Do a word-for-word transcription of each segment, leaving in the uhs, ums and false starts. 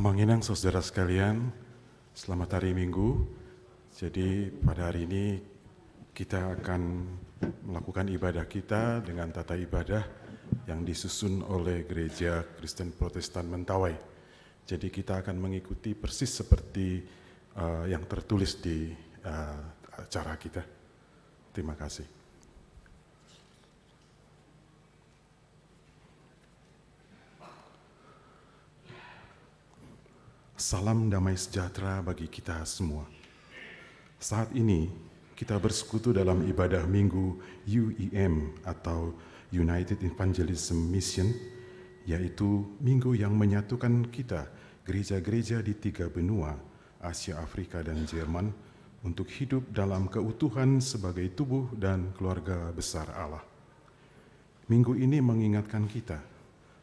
Amang inang, saudara sekalian, selamat hari Minggu. Jadi, pada hari ini kita akan melakukan ibadah kita dengan tata ibadah yang disusun oleh Gereja Kristen Protestan Mentawai. Jadi, kita akan mengikuti persis seperti, eh, yang tertulis di, eh, acara kita. Terima kasih. Salam damai sejahtera bagi kita semua. Saat ini, kita bersekutu dalam ibadah Minggu U E M atau United Evangelism Mission, yaitu minggu yang menyatukan kita, gereja-gereja di tiga benua, Asia, Afrika, dan Jerman, untuk hidup dalam keutuhan sebagai tubuh dan keluarga besar Allah. Minggu ini mengingatkan kita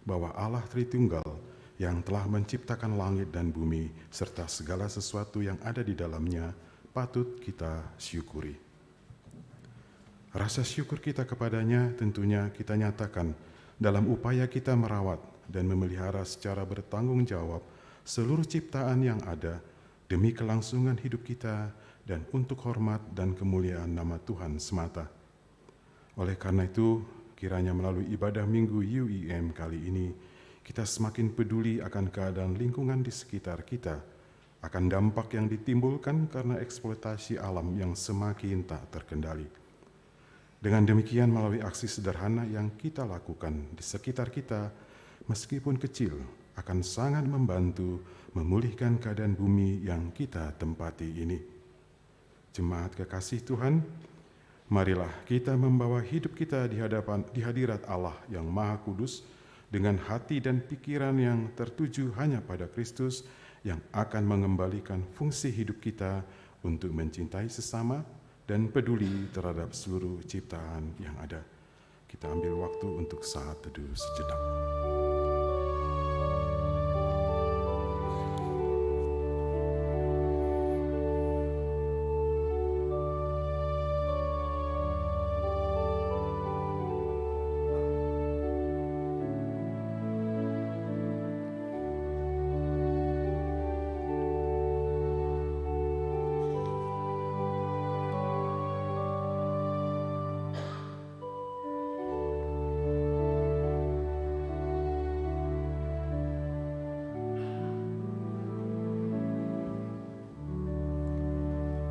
bahwa Allah Tritunggal yang telah menciptakan langit dan bumi serta segala sesuatu yang ada di dalamnya patut kita syukuri. Rasa syukur kita kepada-Nya tentunya kita nyatakan dalam upaya kita merawat dan memelihara secara bertanggung jawab seluruh ciptaan yang ada demi kelangsungan hidup kita dan untuk hormat dan kemuliaan nama Tuhan semata. Oleh karena itu, kiranya melalui ibadah Minggu U E M kali ini, kita semakin peduli akan keadaan lingkungan di sekitar kita, akan dampak yang ditimbulkan karena eksploitasi alam yang semakin tak terkendali. Dengan demikian, melalui aksi sederhana yang kita lakukan di sekitar kita, meskipun kecil, akan sangat membantu memulihkan keadaan bumi yang kita tempati ini. Jemaat kekasih Tuhan, marilah kita membawa hidup kita di hadapan, di hadirat Allah yang Maha Kudus, dengan hati dan pikiran yang tertuju hanya pada Kristus yang akan mengembalikan fungsi hidup kita untuk mencintai sesama dan peduli terhadap seluruh ciptaan yang ada. Kita ambil waktu untuk saat teduh sejenak.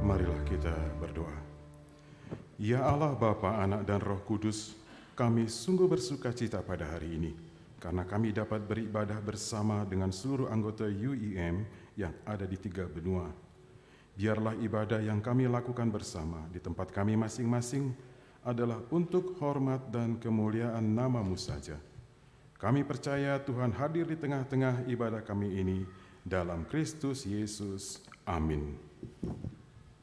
Marilah kita berdoa. Ya Allah, Bapa, Anak, dan Roh Kudus, kami sungguh bersukacita pada hari ini, karena kami dapat beribadah bersama dengan seluruh anggota U E M yang ada di tiga benua. Biarlah ibadah yang kami lakukan bersama di tempat kami masing-masing adalah untuk hormat dan kemuliaan nama-Mu saja. Kami percaya Tuhan hadir di tengah-tengah ibadah kami ini, dalam Kristus Yesus. Amin.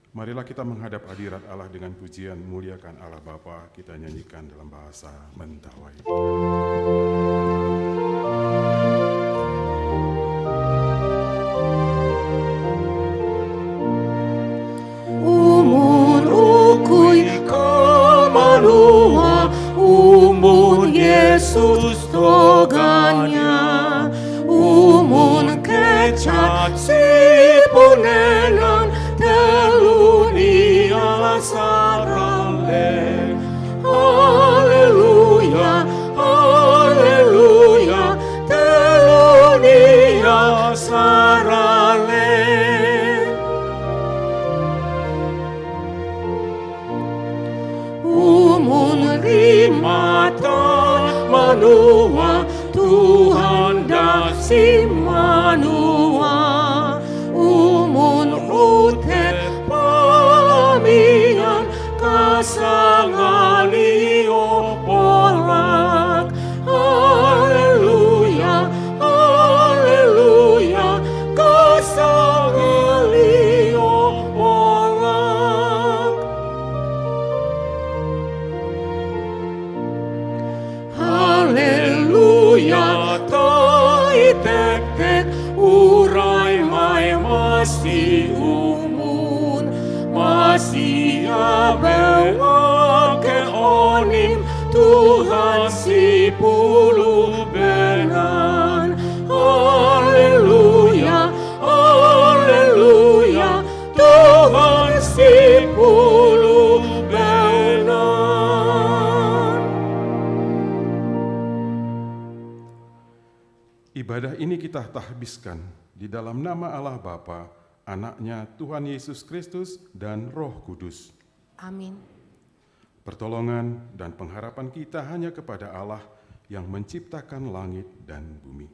Marilah kita menghadap hadirat Allah dengan pujian, muliakan Allah Bapa, kita nyanyikan dalam bahasa Mentawai. Umun ukui kamanuwa, umun Jesus dogana, umun kecap sipunenan, telu ni Allah sarale. Haleluya, haleluya, telu ni Allah sarale. Umun rimata manuwa, Tuhan da simanuwa, umun ute pamian, kasangani o bolak. Haleluya, haleluya, kasangani o bolak. Haleluya, taitektek, urai ma i masiumun, masiabelake onim, Tuhan sipulu benan. Haleluya, kita tahbiskan di dalam nama Allah Bapa, Anaknya Tuhan Yesus Kristus, dan Roh Kudus. Amin. Pertolongan dan pengharapan kita hanya kepada Allah yang menciptakan langit dan bumi.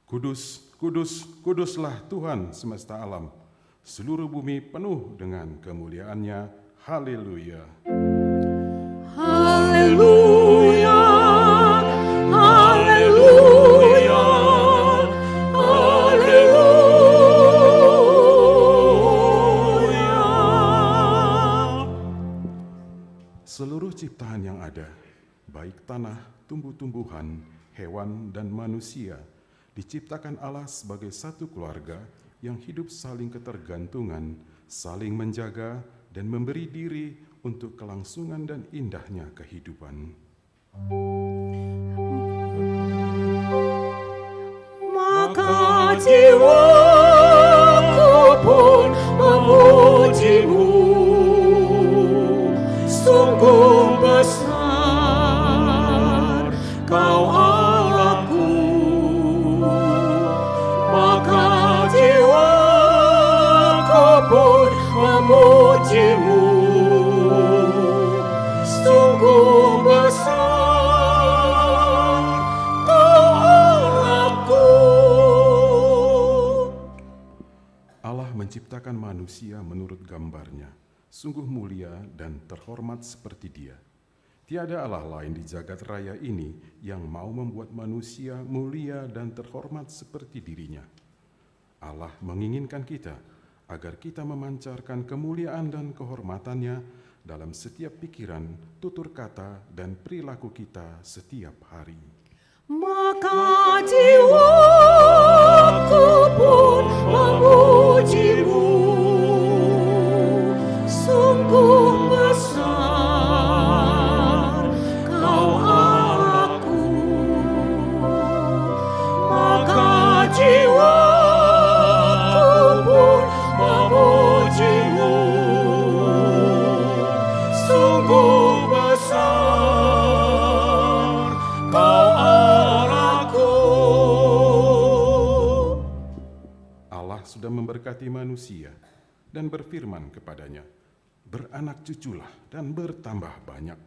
Kudus, kudus, kuduslah Tuhan semesta alam. Seluruh bumi penuh dengan kemuliaan-Nya. Haleluya. Haleluya, haleluya, haleluya. Seluruh ciptaan yang ada, baik tanah, tumbuh-tumbuhan, hewan, dan manusia, diciptakan Allah sebagai satu keluarga yang hidup saling ketergantungan, saling menjaga, dan memberi diri untuk kelangsungan dan indahnya kehidupan. Maka jiwaku pun memuji-Mu, sungguh besar Kau Allahku. Maka jiwaku pun memuji-Mu, sungguh besar Kau Allahku. Allah menciptakan manusia menurut gambar-Nya. Sungguh mulia dan terhormat seperti Dia. Tiada Allah lain di jagat raya ini yang mau membuat manusia mulia dan terhormat seperti dirinya. Allah menginginkan kita agar kita memancarkan kemuliaan dan kehormatannya dalam setiap pikiran, tutur kata, dan perilaku kita setiap hari. Maka jiwaku pun memuji-Mu, sungguh besar Kau Allahku. Maka jiwaku pun memuji-Mu, sungguh besar Kau Allahku. Allah sudah memberkati manusia dan berfirman kepadanya, "Beranak cuculah dan bertambah banyak.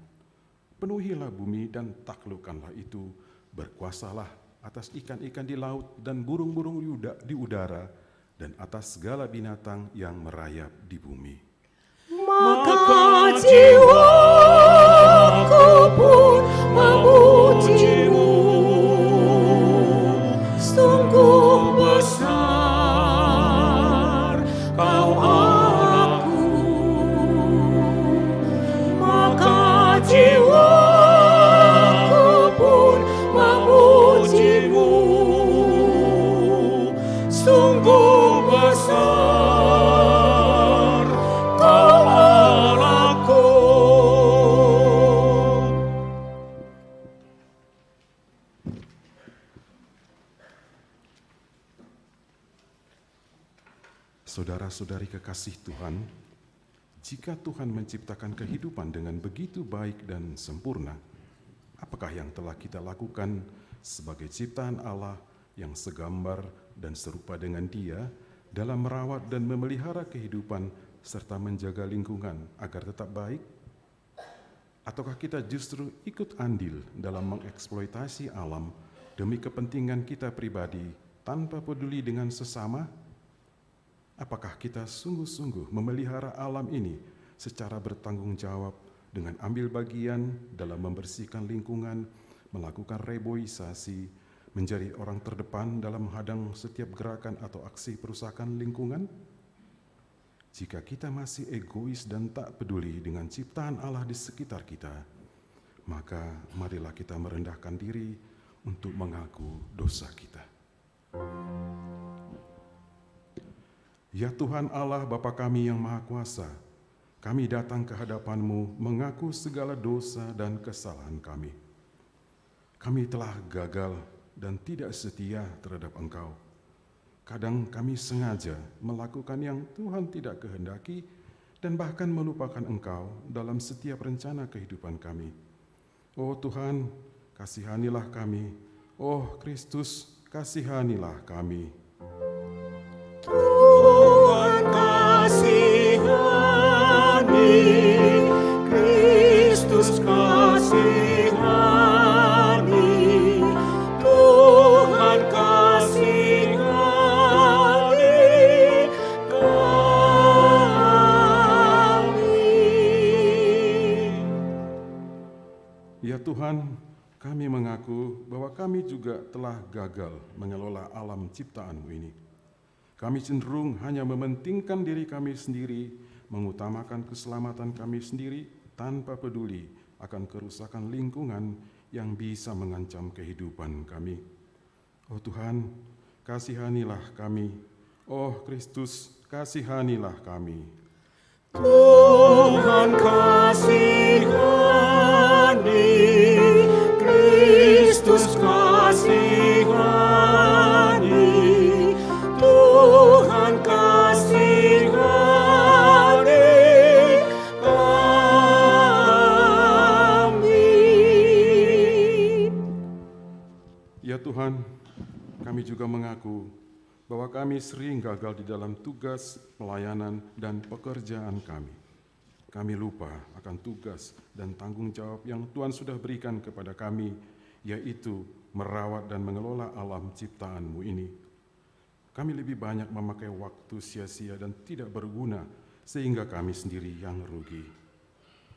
Penuhilah bumi dan taklukkanlah itu. Berkuasalah atas ikan-ikan di laut dan burung-burung di uda-, di udara, dan atas segala binatang yang merayap di bumi." Maka jiwaku pun memuji-Mu, sungguh besar Kau Allahku. Maka jiwaku pun memuji-Mu, sungguh besar Kau Allahku. Saudara-saudari kekasih Tuhan, jika Tuhan menciptakan kehidupan dengan begitu baik dan sempurna, apakah yang telah kita lakukan sebagai ciptaan Allah yang segambar dan serupa dengan Dia dalam merawat dan memelihara kehidupan serta menjaga lingkungan agar tetap baik? Ataukah kita justru ikut andil dalam mengeksploitasi alam demi kepentingan kita pribadi tanpa peduli dengan sesama? Apakah kita sungguh-sungguh memelihara alam ini secara bertanggung jawab dengan ambil bagian dalam membersihkan lingkungan, melakukan reboisasi, menjadi orang terdepan dalam menghadang setiap gerakan atau aksi perusakan lingkungan? Jika kita masih egois dan tak peduli dengan ciptaan Allah di sekitar kita, maka marilah kita merendahkan diri untuk mengaku dosa kita. Ya Tuhan Allah, Bapa kami yang Maha Kuasa, kami datang ke hadapan-Mu mengaku segala dosa dan kesalahan kami. Kami telah gagal dan tidak setia terhadap Engkau. Kadang kami sengaja melakukan yang Tuhan tidak kehendaki dan bahkan melupakan Engkau dalam setiap rencana kehidupan kami. Oh Tuhan, kasihanilah kami. Oh Kristus, Kasihanilah kami. Tuhan, kasihani. Kristus, kasihani. Tuhan, kasihani kami. Ya Tuhan, kami mengaku bahwa kami juga telah gagal mengelola alam ciptaan-Mu ini. Kami cenderung hanya mementingkan diri kami sendiri, mengutamakan keselamatan kami sendiri, tanpa peduli akan kerusakan lingkungan yang bisa mengancam kehidupan kami. Oh Tuhan, kasihanilah kami. Oh Kristus, kasihanilah kami. Tuhan, kasihani. Kristus, kasihani. Tuhan, kasihani kami. Ya Tuhan, kami juga mengaku bahwa kami sering gagal di dalam tugas pelayanan dan pekerjaan kami. Kami lupa akan tugas dan tanggung jawab yang Tuhan sudah berikan kepada kami, yaitu merawat dan mengelola alam ciptaan-Mu ini. Kami lebih banyak memakai waktu sia-sia dan tidak berguna, sehingga kami sendiri yang rugi.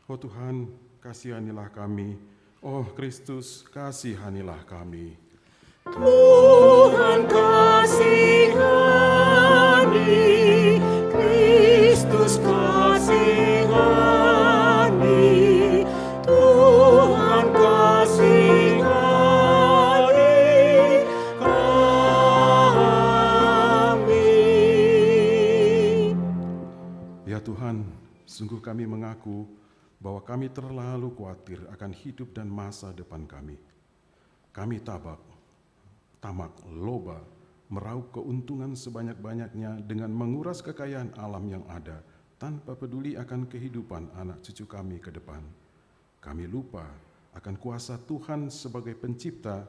Oh Tuhan, kasihanilah kami. Oh Kristus, kasihanilah kami. Tuhan, kasihani. Kristus, kasihani. Tuhan, kasihani kami. Ya Tuhan, sungguh kami mengaku bahwa kami terlalu khawatir akan hidup dan masa depan kami. Kami tabak, tamak, loba, meraup keuntungan sebanyak-banyaknya dengan menguras kekayaan alam yang ada, tanpa peduli akan kehidupan anak cucu kami ke depan. Kami lupa akan kuasa Tuhan sebagai pencipta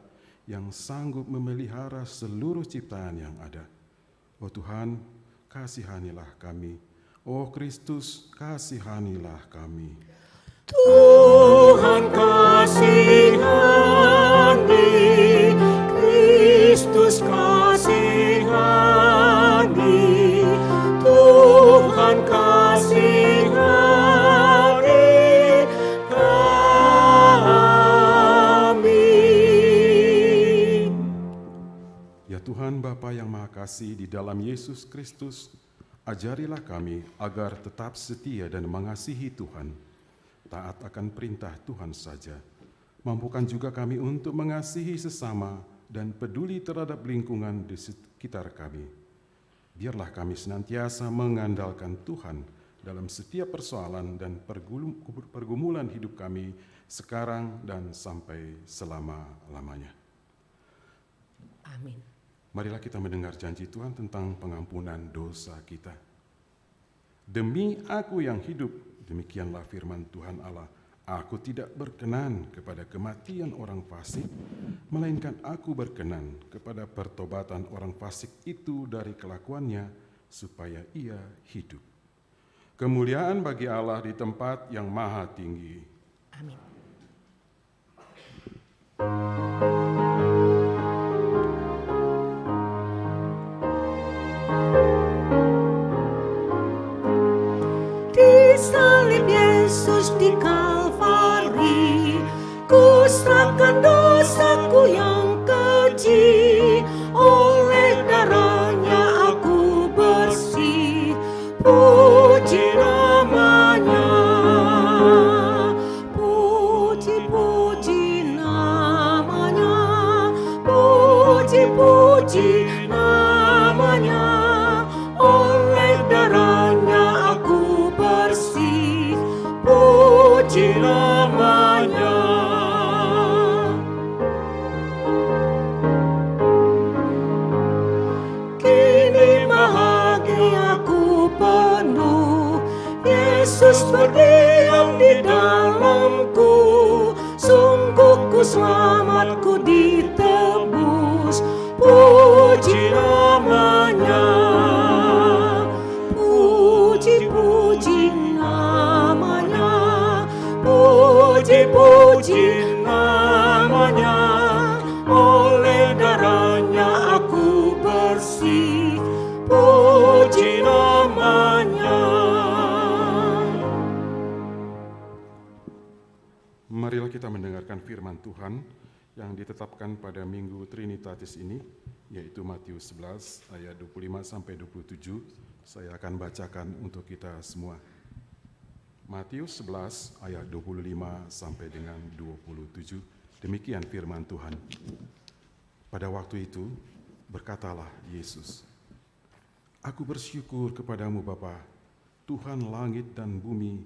yang sanggup memelihara seluruh ciptaan yang ada. Oh Tuhan, kasihanilah kami. Oh Kristus, kasihanilah kami. Tuhan, kasihani. Kristus, kasihani. Tuhan, kasihani kami. Ya Tuhan, Bapa yang Maha Kasih, di dalam Yesus Kristus, ajarilah kami agar tetap setia dan mengasihi Tuhan, taat akan perintah Tuhan saja. Mampukan juga kami untuk mengasihi sesama dan peduli terhadap lingkungan di sekitar kami. Biarlah kami senantiasa mengandalkan Tuhan dalam setiap persoalan dan pergulum-, pergumulan hidup kami sekarang dan sampai selama-lamanya. Amin. Marilah kita mendengar janji Tuhan tentang pengampunan dosa kita. "Demi Aku yang hidup," demikianlah firman Tuhan Allah, "Aku tidak berkenan kepada kematian orang fasik, melainkan Aku berkenan kepada pertobatan orang fasik itu dari kelakuannya, supaya ia hidup." Kemuliaan bagi Allah di tempat yang maha tinggi. Amin. Disalib Yesus di Kalvari, kuserahkan dosaku yang keji, oleh darahnya aku bersih. Puji namanya, puji, puji namanya, puji, puji namanya. Oleh darahnya aku bersih, puji namanya. Kini bahagia ku penuh, Yesus berdiam di dalamku. Sungguh ku selamat, ku ditebus. Firman Tuhan yang ditetapkan pada Minggu Trinitatis ini, yaitu Matius sebelas ayat dua puluh lima sampai dua puluh tujuh. Saya akan bacakan untuk kita semua. Matius sebelas ayat dua puluh lima sampai dengan dua puluh tujuh. Demikian firman Tuhan. Pada waktu itu, berkatalah Yesus, "Aku bersyukur kepada-Mu, Bapa, Tuhan langit dan bumi,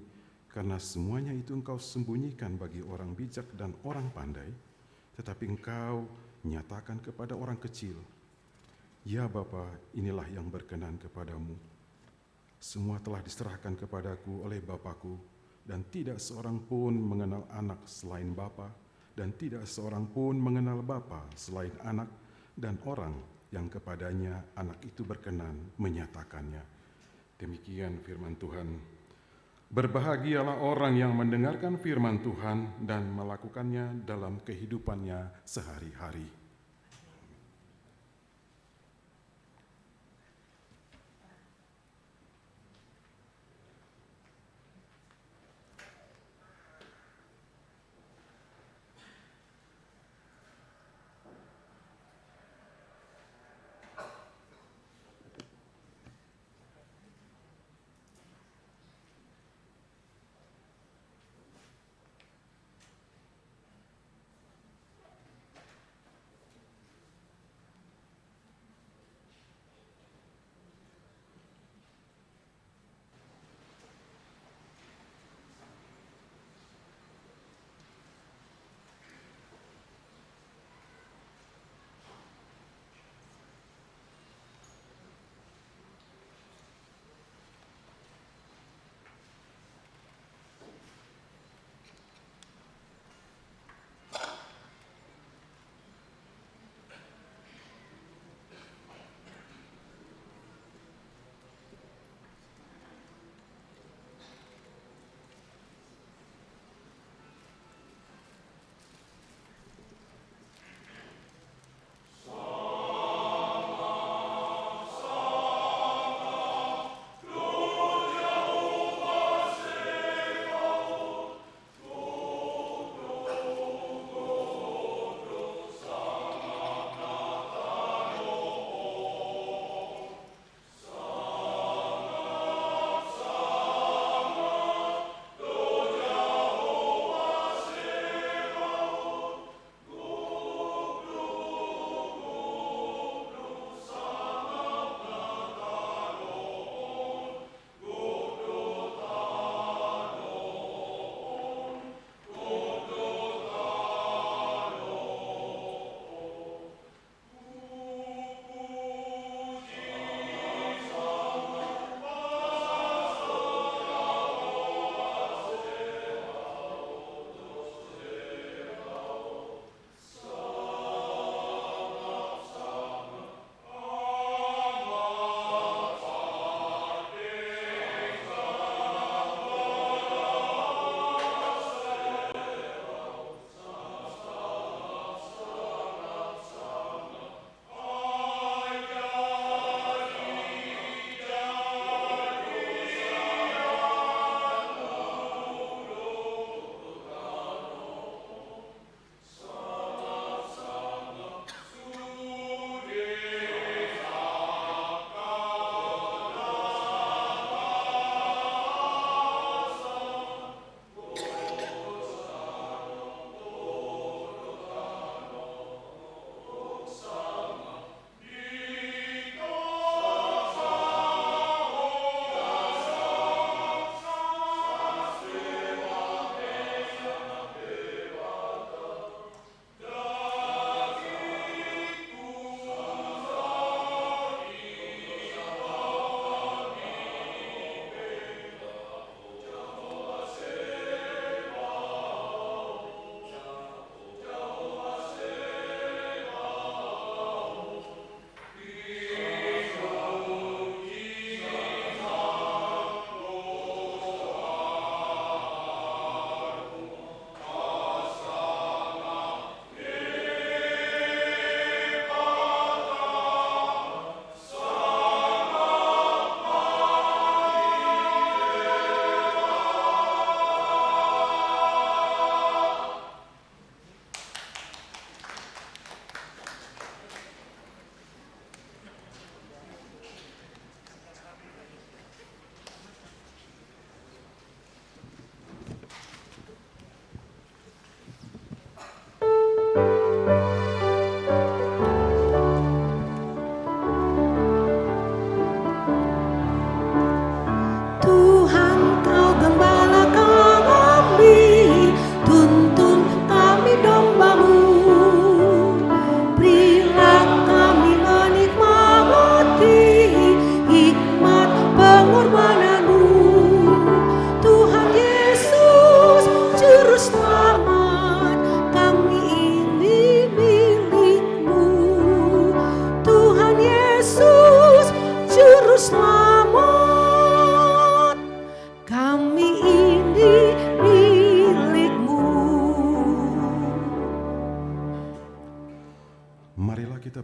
karena semuanya itu Engkau sembunyikan bagi orang bijak dan orang pandai, tetapi Engkau nyatakan kepada orang kecil. Ya Bapa, inilah yang berkenan kepada-Mu. Semua telah diserahkan kepada-Ku oleh Bapa-Ku, dan tidak seorang pun mengenal Anak selain Bapa, dan tidak seorang pun mengenal Bapa selain Anak, dan orang yang kepada-Nya Anak itu berkenan menyatakan-Nya." Demikian firman Tuhan. Berbahagialah orang yang mendengarkan firman Tuhan dan melakukannya dalam kehidupannya sehari-hari.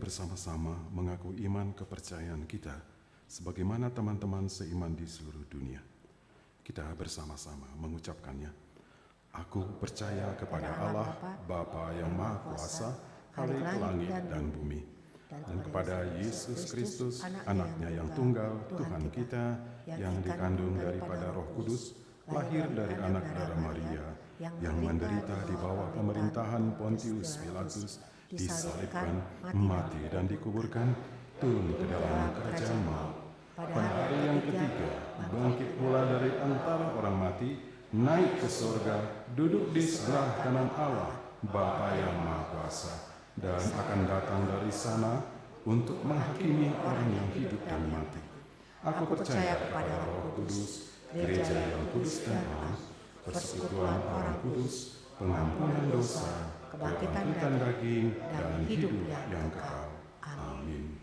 Sama-sama mengaku iman kepercayaan kita sebagaimana teman-teman seiman di seluruh dunia. Kita bersama-sama mengucapkannya. Aku percaya kepada Allah, Bapa yang Maha Kuasa, Khalik langit dan bumi, dan kepada Yesus Kristus, Anaknya yang tunggal, Tuhan kita, yang dikandung daripada Roh Kudus, lahir dari anak darah Maria, yang menderita di bawah pemerintahan Pontius Pilatus, disalibkan, mati dan dikuburkan, turun ke dalam kerajaan maut. Pada hari yang ketiga, bangkit pula dari antara orang mati, naik ke sorga, duduk di sebelah kanan Allah, Bapa yang Maha Kuasa, dan akan datang dari sana untuk menghakimi orang yang hidup dan mati. Aku percaya kepada Roh Kudus, gereja yang kudus dan am, persekutuan orang kudus, pengampunan dosa, kebangkitan daging, dan hidup yang kekal. Amin.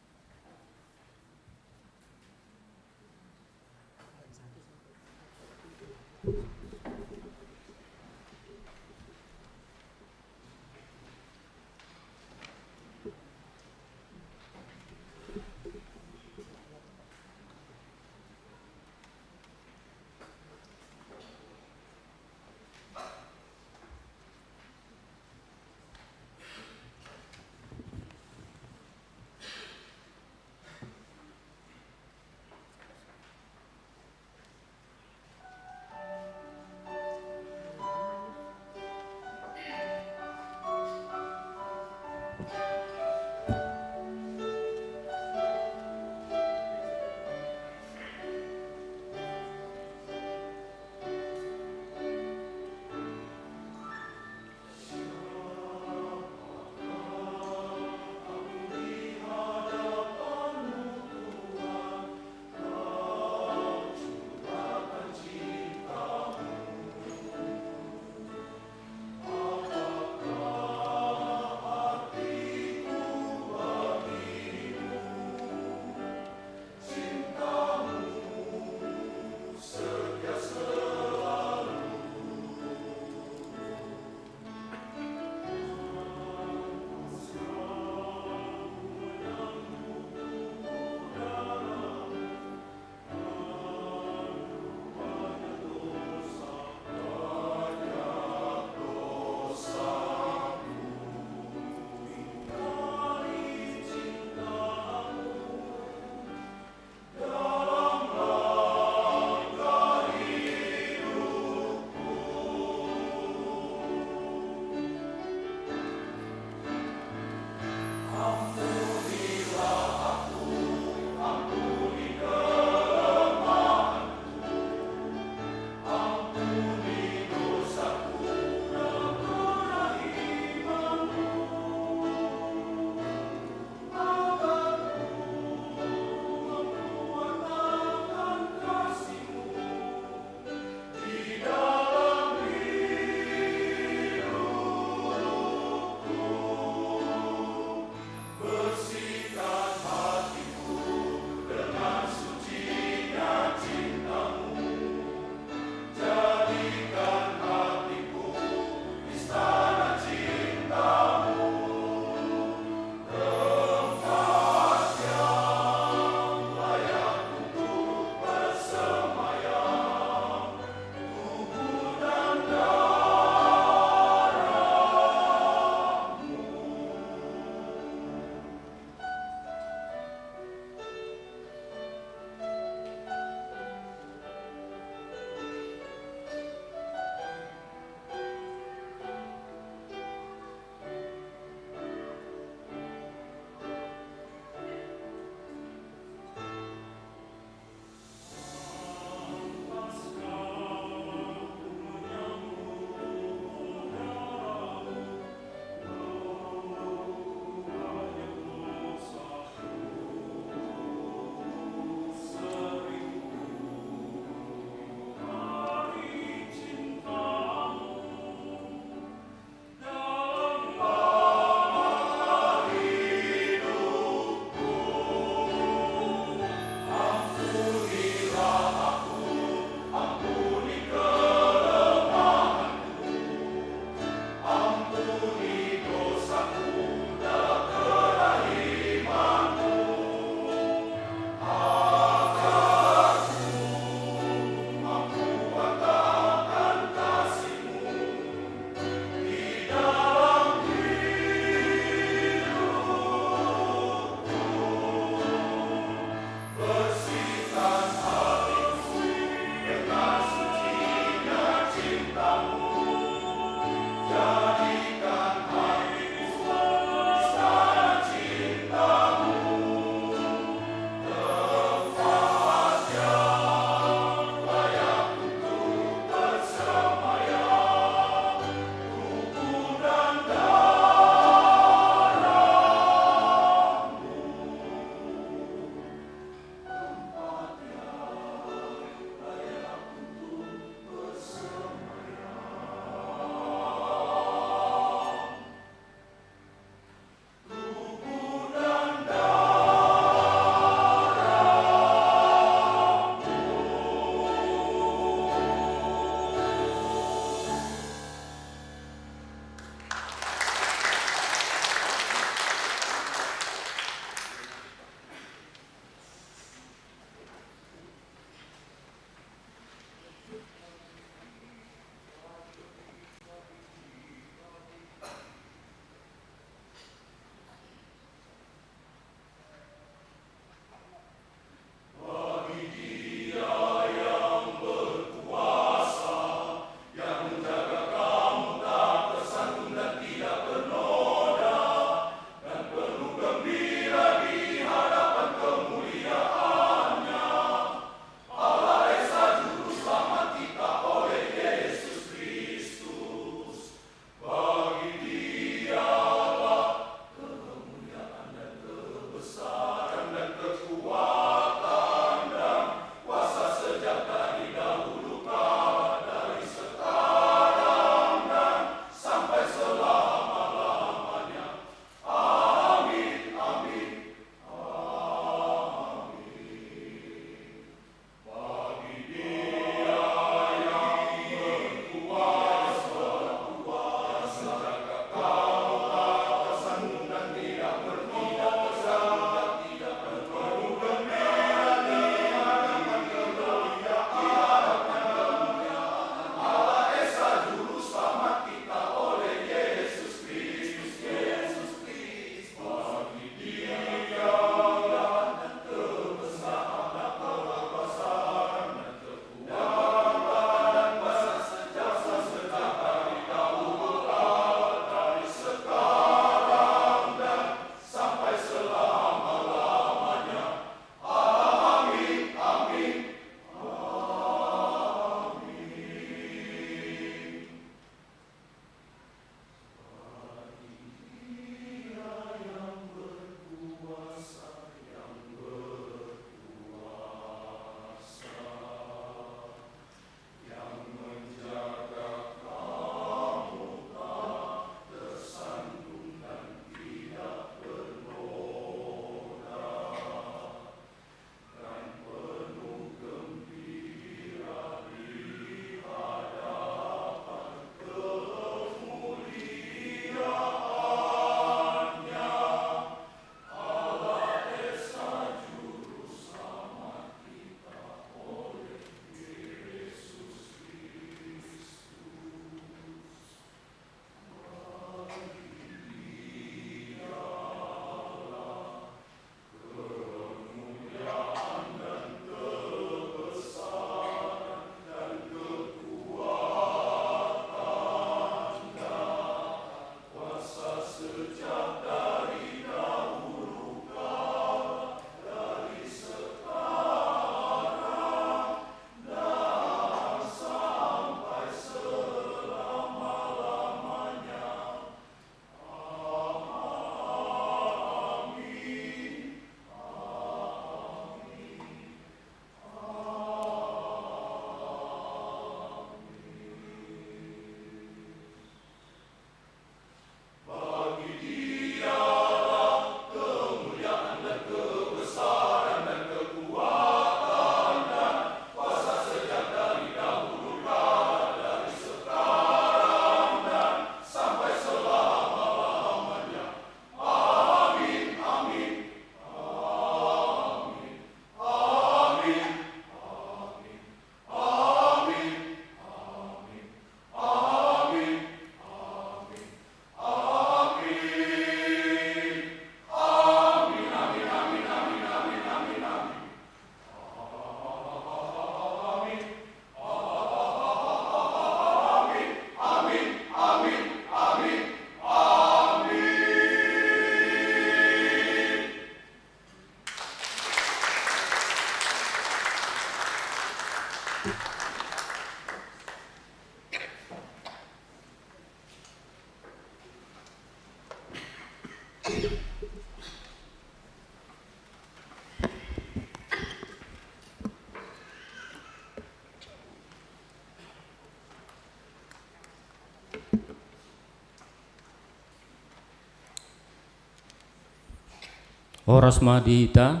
Horas ma di hita.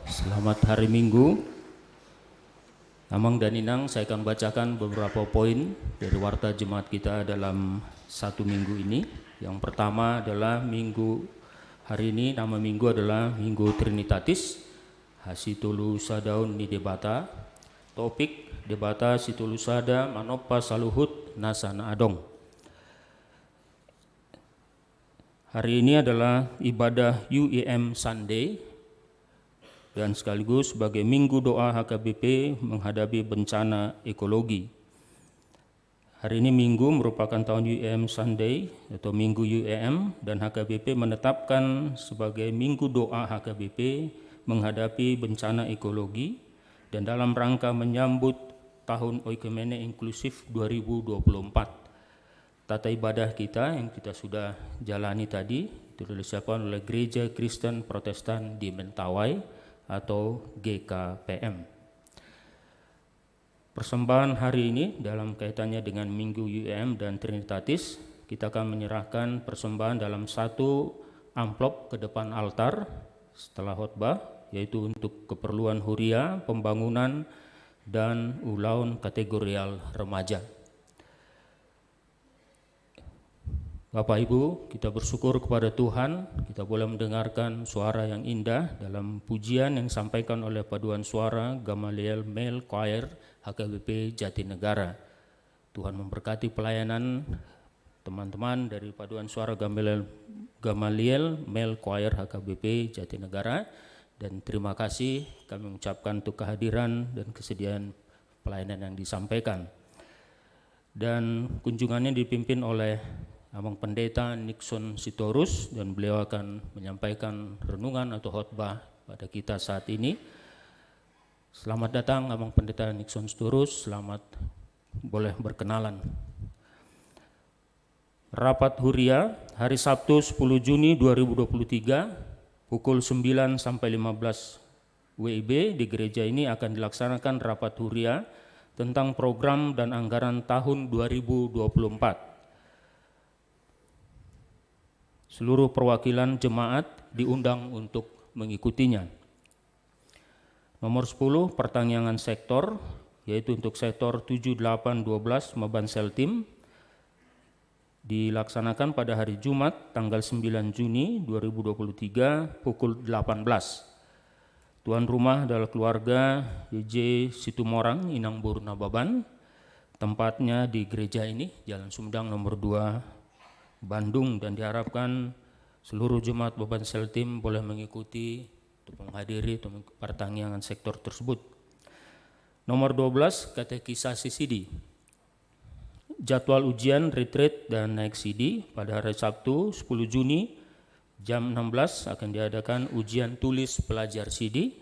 Selamat hari Minggu. Amang dan Inang, saya akan bacakan beberapa poin dari warta jemaat kita dalam satu minggu ini. Yang pertama adalah minggu hari ini, nama minggu adalah Minggu Trinitatis, hasitolusadaon ni Debata. Topik: Debata sitolusada manompa saluhut nasa na adong. Hari ini adalah ibadah U E M Sunday dan sekaligus sebagai Minggu Doa H K B P menghadapi bencana ekologi. Hari ini Minggu merupakan tahun U E M Sunday atau Minggu U E M, dan H K B P menetapkan sebagai Minggu Doa H K B P menghadapi bencana ekologi dan dalam rangka menyambut Tahun Oikumene Inklusif dua ribu dua puluh empat. Tata ibadah kita yang kita sudah jalani tadi, itu sudah disiapkan oleh Gereja Kristen Protestan di Mentawai atau G K P M. Persembahan hari ini dalam kaitannya dengan Minggu U E M dan Trinitatis, kita akan menyerahkan persembahan dalam satu amplop ke depan altar setelah khotbah, yaitu untuk keperluan huria, pembangunan, dan ulaon kategorial remaja. Bapak Ibu, kita bersyukur kepada Tuhan, kita boleh mendengarkan suara yang indah dalam pujian yang disampaikan oleh Paduan Suara Gamaliel Male Choir H K B P Jatinegara. Tuhan memberkati pelayanan teman-teman dari Paduan Suara Gamaliel, Gamaliel Male Choir H K B P Jatinegara, dan terima kasih kami ucapkan untuk kehadiran dan kesediaan pelayanan yang disampaikan. Dan kunjungannya dipimpin oleh Amang Pendeta Nixon Sitorus, dan beliau akan menyampaikan renungan atau khotbah pada kita saat ini. Selamat datang, Amang Pendeta Nixon Sitorus. Selamat boleh berkenalan. Rapat Huria hari Sabtu sepuluh Juni dua ribu dua puluh tiga, pukul sembilan sampai lima belas W I B, di gereja ini akan dilaksanakan rapat Huria tentang program dan anggaran tahun dua ribu dua puluh empat. Seluruh perwakilan jemaat diundang untuk mengikutinya. Nomor sepuluh, pertangiangan sektor, yaitu untuk sektor tujuh, delapan, dua belas Maban Seltim, dilaksanakan pada hari Jumat, tanggal sembilan Juni dua ribu dua puluh tiga, pukul delapan belas. Tuan rumah adalah keluarga Y J Situmorang, Inang Boru Nababan. Tempatnya di gereja ini, Jalan Sumedang nomor dua, Bandung, dan diharapkan seluruh jemaat Maban Seltim boleh mengikuti untuk menghadiri untuk pertangiangan sektor tersebut. Nomor dua belas, katekisasi sidi. Jadwal ujian, retreat, dan naek sidi pada hari Sabtu sepuluh Juni jam enam belas akan diadakan ujian tulis pelajar sidi.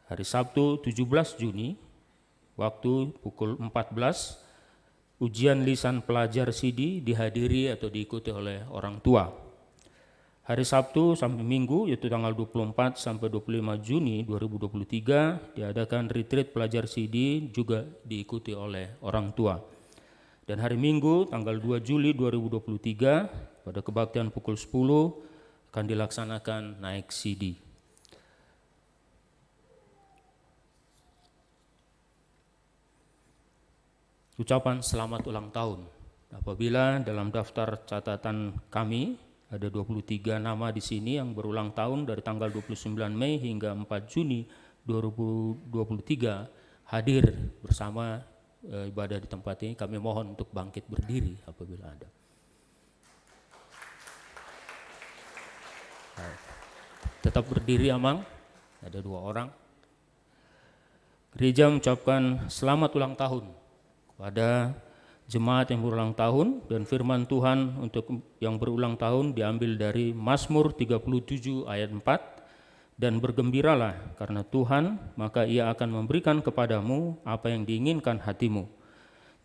Hari Sabtu tujuh belas Juni, waktu pukul empat belas, ujian lisan pelajar sidi dihadiri atau diikuti oleh orang tua. Hari Sabtu sampai Minggu, yaitu tanggal dua puluh empat sampai dua puluh lima Juni dua ribu dua puluh tiga, diadakan retreat pelajar sidi juga diikuti oleh orang tua. Dan hari Minggu, tanggal dua Juli dua ribu dua puluh tiga, pada kebaktian pukul sepuluh, akan dilaksanakan naek sidi. Ucapan selamat ulang tahun. Apabila dalam daftar catatan kami ada dua puluh tiga nama di sini yang berulang tahun dari tanggal dua puluh sembilan Mei hingga empat Juni dua ribu dua puluh tiga hadir bersama, eh, ibadah di tempat ini, kami mohon untuk bangkit berdiri apabila ada. Baik. Tetap berdiri, Amang. Ada dua orang. Gereja mengucapkan selamat ulang tahun kepada jemaat yang berulang tahun, dan firman Tuhan untuk yang berulang tahun diambil dari Mazmur tiga puluh tujuh ayat empat, "Dan bergembiralah karena Tuhan, maka Ia akan memberikan kepadamu apa yang diinginkan hatimu.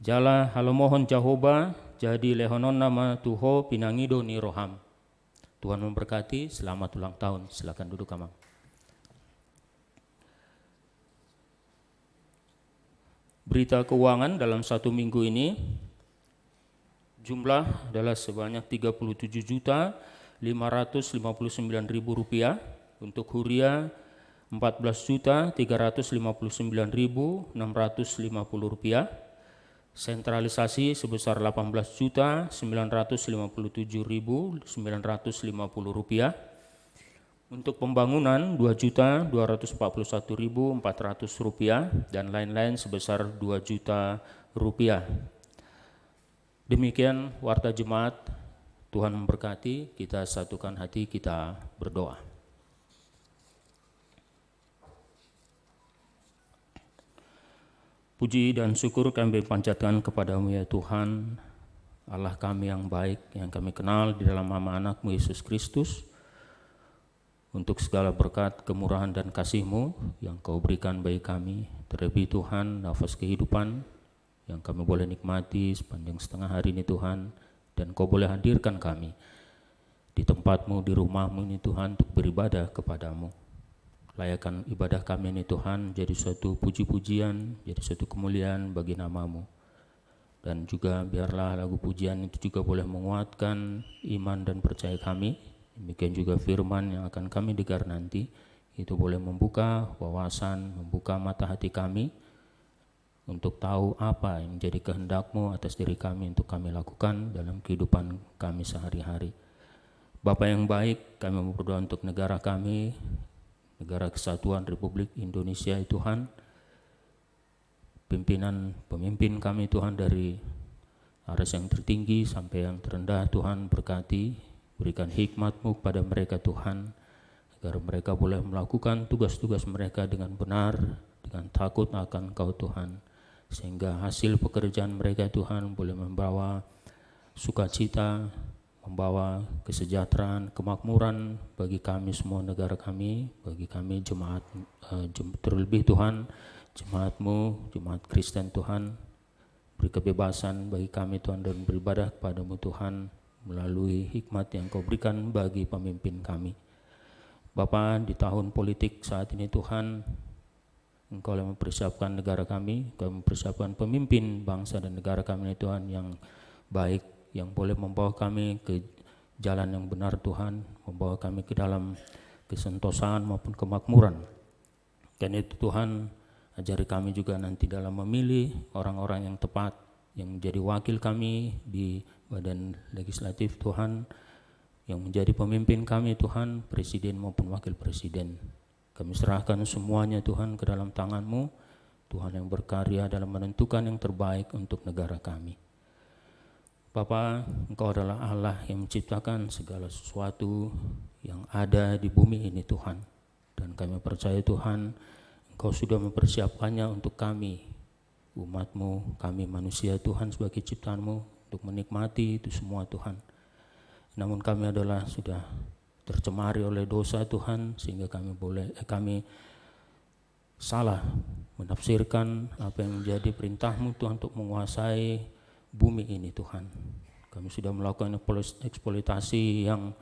Jala halomohon Jahowa, jadi lehononna ma tu ho pinangido ni roham." Tuhan memberkati, selamat ulang tahun. Silakan duduk, Amang. Berita keuangan dalam satu minggu ini, jumlah adalah sebanyak tiga puluh tujuh juta lima ratus lima puluh sembilan ribu rupiah, untuk huria empat belas juta tiga ratus lima puluh sembilan ribu enam ratus lima puluh rupiah, sentralisasi sebesar delapan belas juta sembilan ratus lima puluh tujuh ribu sembilan ratus lima puluh rupiah, untuk pembangunan dua juta dua ratus empat puluh satu ribu empat ratus rupiah, dan lain-lain sebesar dua juta rupiah. Demikian warta jemaat. Tuhan memberkati. Kita satukan hati, kita berdoa. Puji dan syukur kami panjatkan kepada-Mu, ya Tuhan, Allah kami yang baik, yang kami kenal di dalam nama Anak-Mu, Yesus Kristus, untuk segala berkat, kemurahan, dan kasih-Mu yang Kau berikan bagi kami, terlebih, Tuhan, nafas kehidupan yang kami boleh nikmati sepanjang setengah hari ini, Tuhan, dan Kau boleh hadirkan kami di tempat-Mu, di rumah-Mu ini, Tuhan, untuk beribadah kepada-Mu. Layakkan ibadah kami ini, Tuhan, jadi suatu puji-pujian, jadi suatu kemuliaan bagi nama-Mu. Dan juga biarlah lagu pujian itu juga boleh menguatkan iman dan percaya kami. Demikian juga firman yang akan kami dengar nanti, itu boleh membuka wawasan, membuka mata hati kami untuk tahu apa yang menjadi kehendak-Mu atas diri kami untuk kami lakukan dalam kehidupan kami sehari-hari. Bapa yang baik, kami mau berdoa untuk negara kami, Negara Kesatuan Republik Indonesia, ya Tuhan. Pimpinan, pemimpin kami, Tuhan, dari aras yang tertinggi sampai yang terendah, Tuhan, berkati, berikan hikmat-Mu kepada mereka, Tuhan, agar mereka boleh melakukan tugas-tugas mereka dengan benar, dengan takut akan Kau, Tuhan, sehingga hasil pekerjaan mereka, Tuhan, boleh membawa sukacita, membawa kesejahteraan, kemakmuran bagi kami semua, negara kami, bagi kami jemaat, eh, jem-, terlebih, Tuhan, jemaat-Mu, jemaat Kristen, Tuhan. Beri kebebasan bagi kami, Tuhan, dan beribadah kepada-Mu, Tuhan, melalui hikmat yang Kau berikan bagi pemimpin kami. Bapa, di tahun politik saat ini, Tuhan, Engkau yang mempersiapkan negara kami, Engkau mempersiapkan pemimpin bangsa dan negara kami ini, Tuhan, yang baik, yang boleh membawa kami ke jalan yang benar, Tuhan, membawa kami ke dalam kesentosaan maupun kemakmuran. Dan itu, Tuhan, ajari kami juga nanti dalam memilih orang-orang yang tepat, yang menjadi wakil kami di badan legislatif, Tuhan, yang menjadi pemimpin kami, Tuhan, presiden maupun wakil presiden. Kami serahkan semuanya, Tuhan, ke dalam tangan-Mu. Tuhan yang berkarya dalam menentukan yang terbaik untuk negara kami. Bapa, Engkau adalah Allah yang menciptakan segala sesuatu yang ada di bumi ini, Tuhan. Dan kami percaya, Tuhan, Engkau sudah mempersiapkannya untuk kami, umat-Mu, kami manusia, Tuhan, sebagai ciptaan-Mu, untuk menikmati itu semua, Tuhan. Namun kami adalah sudah tercemari oleh dosa, Tuhan, sehingga kami boleh, eh, kami salah menafsirkan apa yang menjadi perintah-Mu, Tuhan, untuk menguasai bumi ini, Tuhan. Kami sudah melakukan eksplois-, eksploitasi yang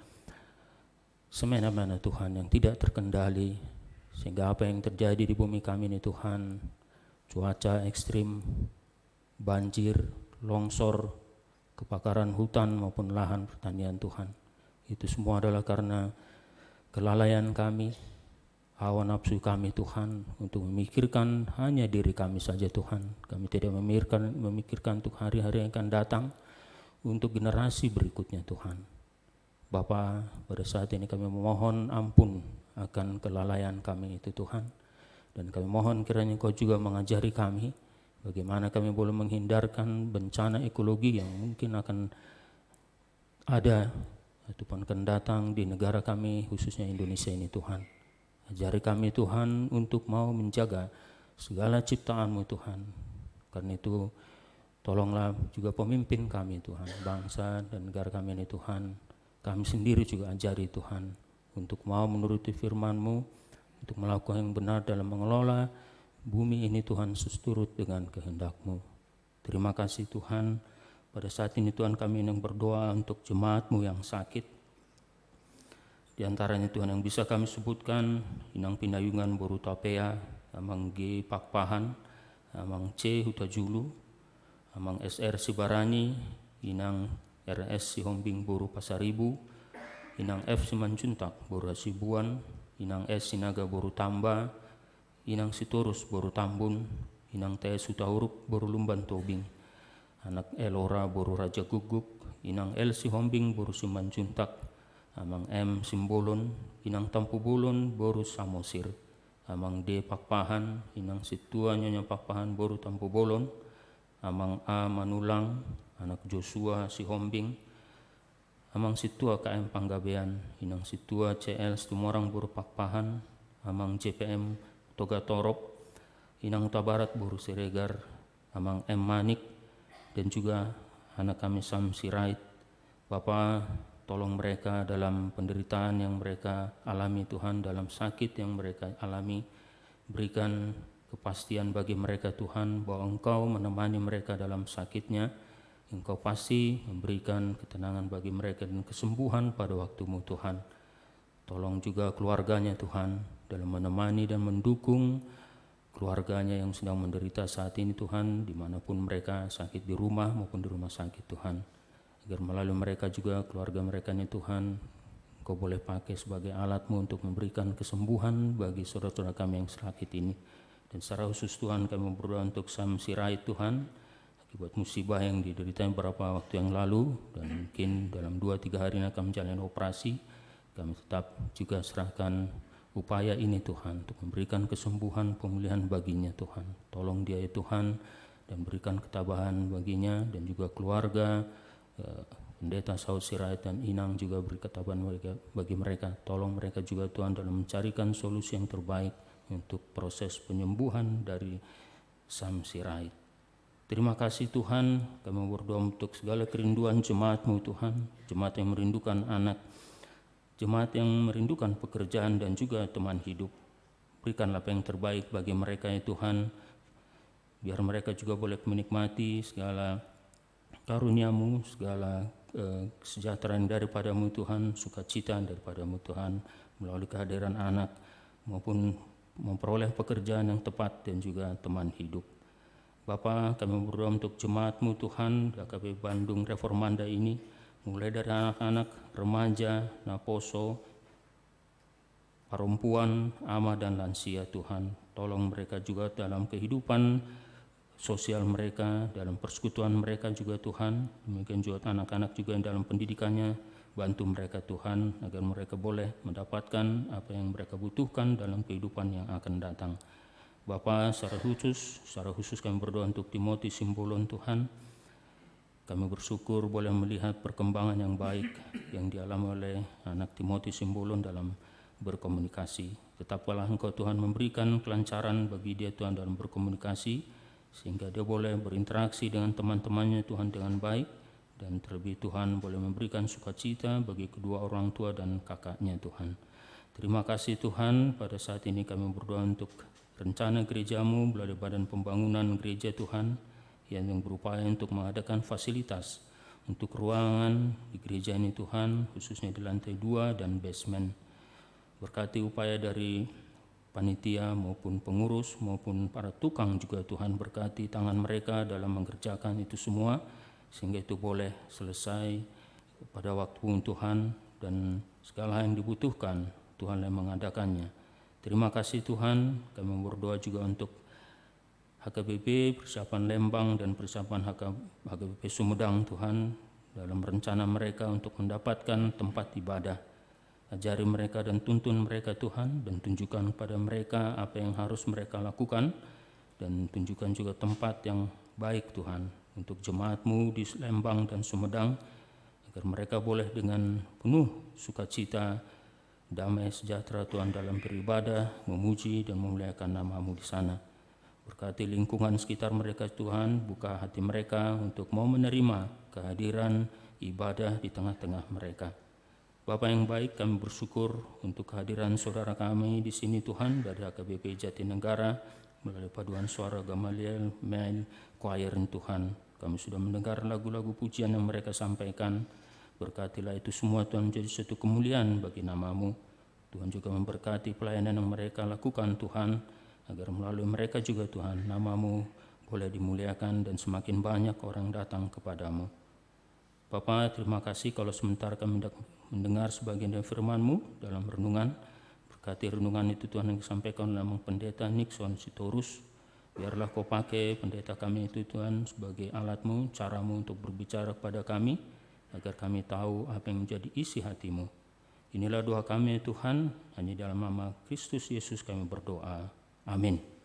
semena-mena, Tuhan, yang tidak terkendali, sehingga apa yang terjadi di bumi kami ini, Tuhan, cuaca ekstrim, banjir, longsor, kebakaran hutan maupun lahan pertanian, Tuhan. Itu semua adalah karena kelalaian kami, hawa nafsu kami, Tuhan, untuk memikirkan hanya diri kami saja, Tuhan. Kami tidak memikirkan, memikirkan untuk hari-hari yang akan datang, untuk generasi berikutnya, Tuhan. Bapa, pada saat ini kami memohon ampun akan kelalaian kami itu, Tuhan. Dan kami mohon kiranya Engkau juga mengajari kami bagaimana kami boleh menghindarkan bencana ekologi yang mungkin akan ada ataupun akan datang di negara kami, khususnya Indonesia ini, Tuhan. Ajari kami, Tuhan, untuk mau menjaga segala ciptaan-Mu, Tuhan. Karena itu, tolonglah juga pemimpin kami, Tuhan, bangsa dan negara kami ini, Tuhan. Kami sendiri juga ajari, Tuhan, untuk mau menuruti firman-Mu, untuk melakukan yang benar dalam mengelola bumi ini, Tuhan, seturut dengan kehendak-Mu. Terima kasih, Tuhan. Pada saat ini, Tuhan, kami yang berdoa untuk jemaat-Mu yang sakit. Di antaranya, Tuhan, yang bisa kami sebutkan, Inang Pinayungan boru Tapea, Amang G Pakpahan, Amang C Hutajulu, Amang S R Sibarani, Inang R S Sihombing boru Pasaribu, Inang F Simanjuntak boru Hasibuan, Inang S Sinaga boru Tamba, Inang Sitorus boru Tambun, Inang T S Hutauruk boru Lumban Tobing, anak Elora boru Raja Guguk, Inang L Sihombing boru Simanjuntak, Amang M Simbolon, Inang Tampubolon boru Samosir, Amang D Pakpahan, Inang Sintua Nyonya Pakpahan boru Tampubolon, Amang A Manulang, anak Joshua Sihombing, Amang Sintua K M Panggabean, Inang Sintua C L Situmorang boru Pakpahan, Amang J P M Togatorop, Inang Hutabarat boru Siregar, Amang M Manik, dan juga anak kami Sam Sirait. Bapa, tolong mereka dalam penderitaan yang mereka alami, Tuhan, dalam sakit yang mereka alami. Berikan kepastian bagi mereka, Tuhan, bahwa Engkau menemani mereka dalam sakitnya. Engkau pasti memberikan ketenangan bagi mereka dan kesembuhan pada waktumu, Tuhan. Tolong juga keluarganya, Tuhan, dalam menemani dan mendukung keluarganya yang sedang menderita saat ini, Tuhan, dimanapun mereka sakit, di rumah maupun di rumah sakit, Tuhan. Agar melalui mereka juga, keluarga mereka ini, Tuhan, Engkau boleh pakai sebagai alat-Mu untuk memberikan kesembuhan bagi saudara-saudara kami yang sakit ini. Dan secara khusus, Tuhan, kami berdoa untuk Sam Sirait, Tuhan, akibat musibah yang dideritanya beberapa waktu yang lalu, dan mungkin dalam dua tiga hari ini akan menjalani operasi. Kami tetap juga serahkan upaya ini, Tuhan, untuk memberikan kesembuhan, pemulihan baginya, Tuhan. Tolong dia, ya Tuhan, dan berikan ketabahan baginya dan juga keluarga, eh, Pendeta Saud Sirait dan Inang juga beri ketabahan bagi, bagi mereka. Tolong mereka juga, Tuhan, dalam mencarikan solusi yang terbaik untuk proses penyembuhan dari Sam Sirait. Terima kasih, Tuhan, kami berdoa untuk segala kerinduan jemaat-Mu, Tuhan. Jemaat yang merindukan anak, jemaat yang merindukan pekerjaan dan juga teman hidup. Berikanlah apa yang terbaik bagi mereka, ya Tuhan. Biar mereka juga boleh menikmati segala karunia-Mu, segala, eh, kesejahteraan daripada-Mu, Tuhan, sukacita daripada-Mu, Tuhan, melalui kehadiran anak, maupun memperoleh pekerjaan yang tepat dan juga teman hidup. Bapa, kami berdoa untuk jemaat-Mu, Tuhan, H K B P Bandung Reformanda ini, mulai dari anak-anak, remaja, naposo, perempuan, ama, dan lansia, Tuhan. Tolong mereka juga dalam kehidupan sosial mereka, dalam persekutuan mereka juga, Tuhan. Demikian juga anak-anak juga yang dalam pendidikannya, bantu mereka, Tuhan, agar mereka boleh mendapatkan apa yang mereka butuhkan dalam kehidupan yang akan datang. Bapa, secara khusus, secara khusus kami berdoa untuk Timothy Simbolon, Tuhan. Kami bersyukur boleh melihat perkembangan yang baik yang dialami oleh anak Timothy Simbolon dalam berkomunikasi. Tetapkanlah Engkau, Tuhan, memberikan kelancaran bagi dia, Tuhan, dalam berkomunikasi, sehingga dia boleh berinteraksi dengan teman-temannya, Tuhan, dengan baik, dan terlebih, Tuhan, boleh memberikan sukacita bagi kedua orang tua dan kakaknya, Tuhan. Terima kasih, Tuhan, pada saat ini kami berdoa untuk rencana gereja-Mu melalui Badan Pembangunan Gereja, Tuhan, yang berupaya untuk mengadakan fasilitas untuk ruangan di gereja ini, Tuhan, khususnya di lantai dua dan basement. Berkati upaya dari panitia maupun pengurus maupun para tukang juga, Tuhan, berkati tangan mereka dalam mengerjakan itu semua, sehingga itu boleh selesai pada waktu, Tuhan, dan segala yang dibutuhkan, Tuhanlah yang mengadakannya. Terima kasih, Tuhan, kami berdoa juga untuk H K B P persiapan Lembang dan persiapan H K, H K B P Sumedang, Tuhan, dalam rencana mereka untuk mendapatkan tempat ibadah. Ajari mereka dan tuntun mereka, Tuhan, dan tunjukkan kepada mereka apa yang harus mereka lakukan, dan tunjukkan juga tempat yang baik, Tuhan, untuk jemaat-Mu di Lembang dan Sumedang, agar mereka boleh dengan penuh sukacita, damai sejahtera, Tuhan, dalam beribadah, memuji, dan memuliakan nama-Mu di sana. Berkati lingkungan sekitar mereka, Tuhan, buka hati mereka untuk mau menerima kehadiran ibadah di tengah-tengah mereka. Bapa yang baik, kami bersyukur untuk kehadiran saudara kami di sini, Tuhan, dari H K B P Jatinegara, melalui paduan suara Gamaliel Male Choir, Tuhan. Kami sudah mendengar lagu-lagu pujian yang mereka sampaikan. Berkatilah itu semua, Tuhan, menjadi suatu kemuliaan bagi nama-Mu. Tuhan juga memberkati pelayanan yang mereka lakukan, Tuhan, agar melalui mereka juga, Tuhan, nama-Mu boleh dimuliakan dan semakin banyak orang datang kepada-Mu. Bapa, terima kasih kalau sementara kami hendak mendengar sebagian dari firman-Mu dalam renungan. Berkati renungan itu, Tuhan, yang disampaikan oleh Amang Pendeta Nixon Sitorus. Biarlah Kau pakai pendeta kami itu, Tuhan, sebagai alat-Mu, cara-Mu untuk berbicara kepada kami, agar kami tahu apa yang menjadi isi hati-Mu. Inilah doa kami, Tuhan, hanya dalam nama Kristus Yesus kami berdoa. Amin.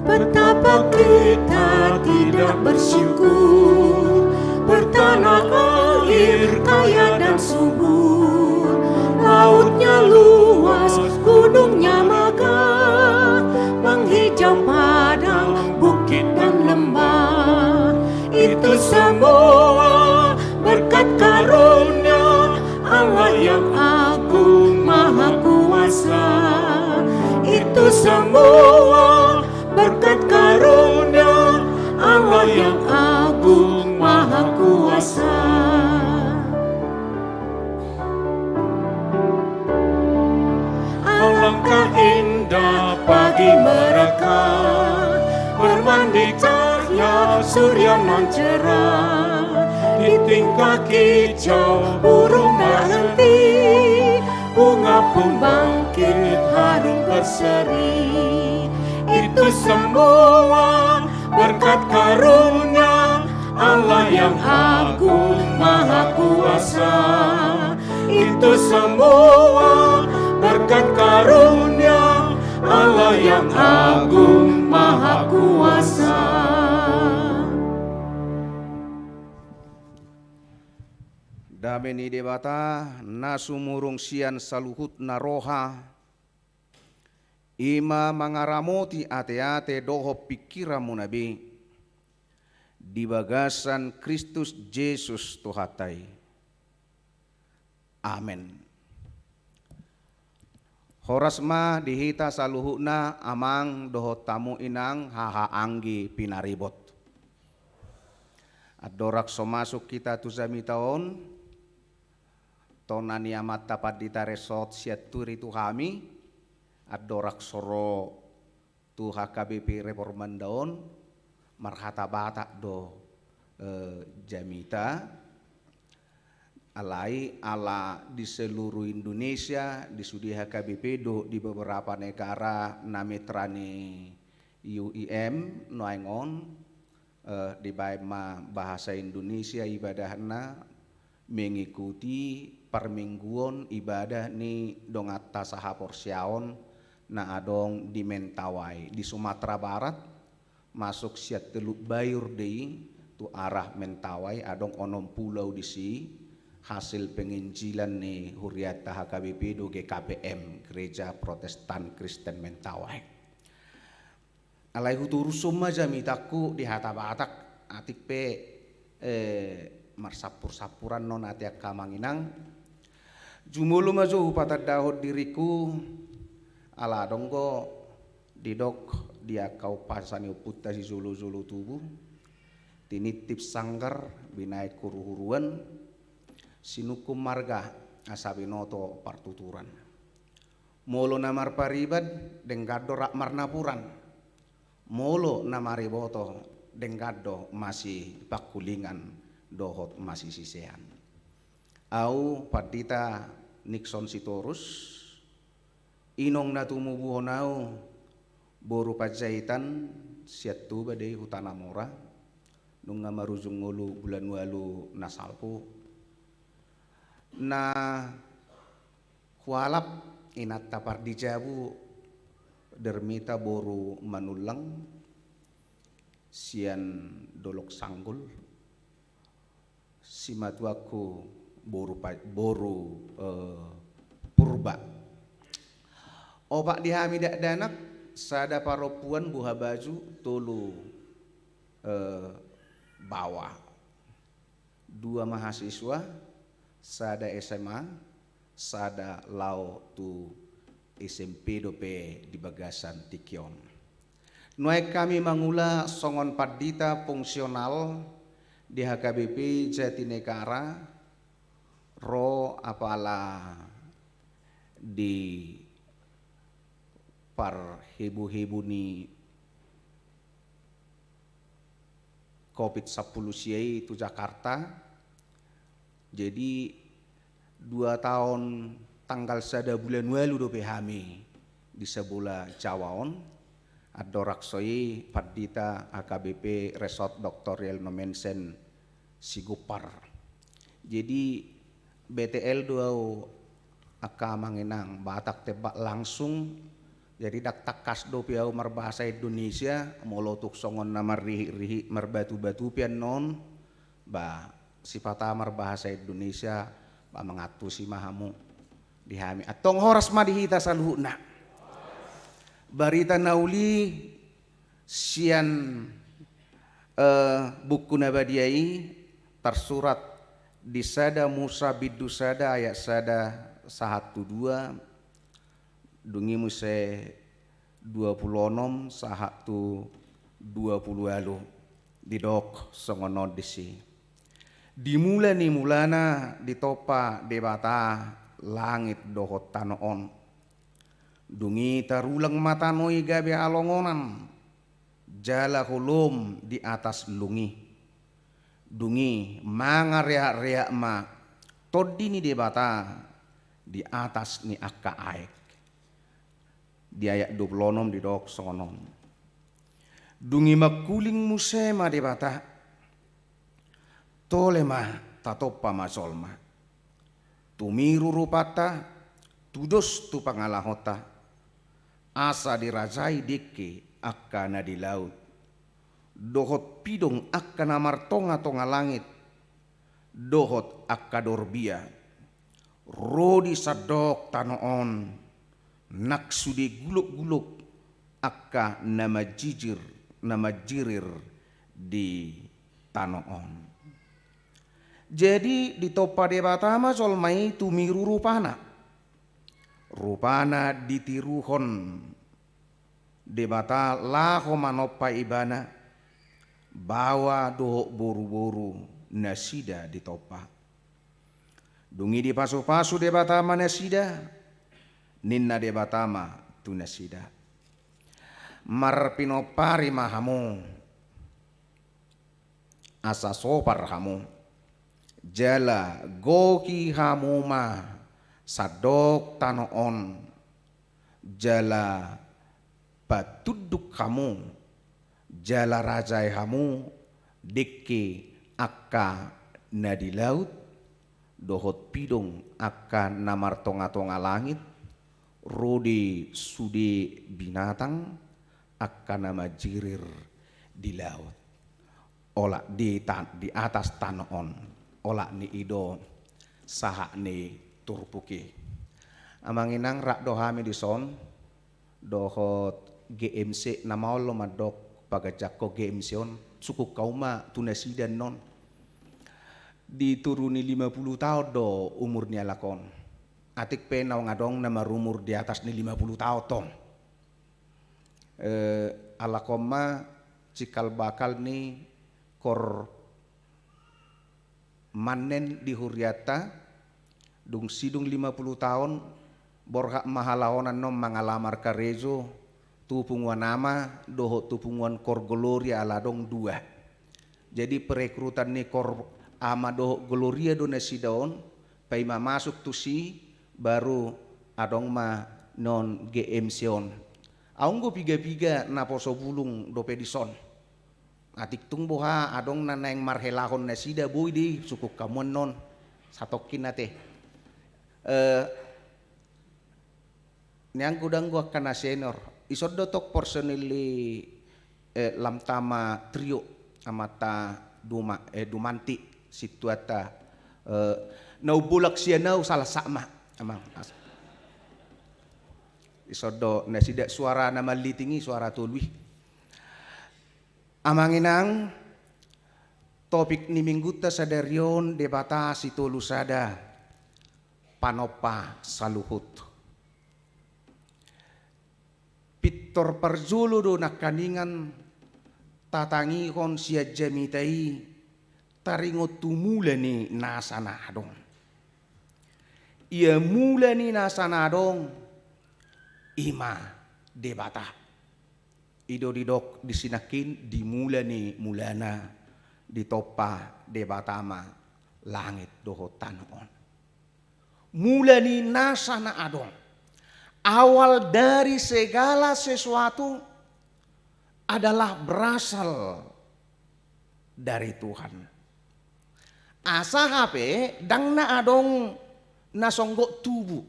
Betapa kita tidak bersyukur, bertanah air kaya dan subur, lautnya luas, gunungnya megah, menghijau padang, bukit dan lembah. Itu semua berkat karunia Allah yang agung maha kuasa. Itu semua berkat karunia Allah yang agung maha kuasa. Alangkah indah pagi mereka, bermandi cahaya surya nan cerah. Di tingkah kicau burung tak henti, bunga pun bangkit harum berseri. Itu semua berkat karunia Allah yang agung maha kuasa. Itu semua berkat karunia Allah yang agung maha kuasa. Dame ni Debata, na sumurung sian saluhutna roha, i ma mangaramoti ateate dohot pingkiranmuna be di bagasan Kristus Jesus Tuhanta i. Amen. Horas ma di hita saluhutna, amang dohot hamu inang, haha anggi pinaribot. Andorang so masuk hita tu jamita on, tona ni amanta pandita resort Sianturi tu hami, andorang so ro tu H K B P Reformanda on, marhata Batak do, eh, jamita. Alai ala di seluruh Indonesia, di sude H K B P dohot di beberapa negara na mitra ni U I M nuaeng on, eh, dibaen ma bahasa Indonesia ibadahna, mengikuti parmingguon ibadah ni donganta sahaporseaon na adong di Mentawai, di Sumatera Barat, masuk sian Teluk Bayur do i tu arah Mentawai, adong onom pulau disi, hasil penginjilan ni hurianta H K B P do G K P M, Gereja Protestan Kristen Mentawai. Alai huturushon ma jamitangku di hata Batak, atik pe, eh, marsampur-sampuran non ate angka amang inang. Jumolo ma jo hupatandahon diringku, ala adong do didok di angka umpasa ni ompunta sijolo-jolo tubu, tinitip sanggar, binahen huru-huruan, sinungkun marga, asa binoto partuturan. Molo na marpariban, denggan do rap marnapuran. Molo na mariboto, denggan do masipangkulingan dohot masisisean. Au Pandita Nixon Sitorus, inong na tumubuhon au boru Panjaitan, sian Tuba do i, Huta Namora, nunga marujung ngolu bulan ualu na salpu. Na hualap inanta pardijabu Dermita boru Manullang sian Dolok Sanggul, simatuangku boru pa-, boru, eh, Purba. Opat di hami dakdanak, sada parompuan buha baju, tolu, eh, baoa. Dua mahasiswa, sada S M A, sada laho tu S M P dope di bagasan tingki on. Nuaeng hami mangula songon pandita fungsional di H K B P Jatinegara, ro apala di parhebohebo ni Covid sampulu sia i tu Jakarta. Jadi, dua taon tanggal sada bulan ualu dope hami di sabola Jawa on. Andorang so i pandita H K B P Resort Doktor Yelno Mensen Sigompar. Jadi, B T L do au, angka amang inang, Batak tembak langsung. Jadi, ndang tangkas dope au marbahasa Indonesia, molo tung songon na marrihit-rihit, marbatubatu pe annon, ba, sipata marbahasa Indonesia, ba, mangantusi ma hamu di hami. Antong horas ma di hita saluhutna. Barita na uli sian, eh, Buku na Badia i tarsurat di sada Musa bindu sada ayat sada sahat tu dua, dung i muse dua pulu onom sahat tu dua pulu ualu. Didok songon on disi. Di mula ni mulana ditompa Debata langit dohot tano on. Dung i tarulang ma tano i gabe halongonan, jala holom di atas lung i. Dung i mangareak-reak ma Tondi ni Debata di atas ni angka aek. Di ayat dua pulu onom didok songon on. Dung i mangkuling muse ma Debata, tole ma, tatompa ma jolma. Tumiru rupanta, tudos tu pangalahonta, asa dirajai dengke angka na di laut, dohot pidong angka na martonga-tonga langit, dohot angka dorbia. Ro di sandok tano on nang sude gulok-gulok angka na manjijir, na manjirir di tano on. Jadi, ditompa Debata ma jolma i tumiru rupana. Rupana ditiruhon Debata laho manompa ibana, baoa dohot boru-boru nasida ditompa. Dung i dipasu-pasu Debata ma nasida, ninna Debata ma tu nasida: Marpinompari ma hamu, asa sopar hamu, jala gohi hamu ma sandok tano on, jala patunduk hamu, jala rajai hamu dengke angka na di laut, dohot pidong angka na martonga-tonga langit, ro di sude binatang angka na manjirir di laut. Olat di ta-, di atas tano on, olat ni i do sahat ni turpuk i. Amang inang, rap do hami dison dohot G M C, na maol do mandok paganjangkon G M C on, sungkun hamu ma tu nasida annon. Di toru ni lima pulu taon do umur ni halak on. Atik pe naung adong na marumur di atas ni lima pulu taon tong. Eh, halak on ma cikal bakal ni kor manen di hurianta, dung sidung lima pulu taon, borhat ma halak on annon mangalamar karejo tu punguan Ama dohot tu punguan Kor Gloria, ala adong dua. Jadi, perekrutan ni Kor Ama dohot Gloria do nasida on, paima masuk tusi, baru adong ma non G M C on. Aung do piga-piga naposo bulung dope dison. Atik tung boha adong na naeng marhelahon nasida, boi do i, sungkun hamu annon. Satongkin ate. Eh, nian godang do angka na senior. Ison do tong personil ni, eh, Lamtama Trio, amanta Duma-, eh, Dumanti, sintuanta, eh, na umbolak sian au salasat ma, amang. As-, ison do nasida, suara na malliting i, suara tolu i. Amang inang, topik ni minggunta sadari on Debata Sitolu Sada, panompa saluhut. Tor parjolo do nangkaningan tatangihon sian jamita i taringot tu mula ni nasa na adong. Ia mula ni nasa na adong, i ma Debata. I do didok di si nangkin di mula ni mulana ditompa Debata ma langit dohot tano on. Mula ni nasa na adong. Awal dari segala sesuatu adalah berasal dari Tuhan. Asa hape ndang na adong na songgot tubu.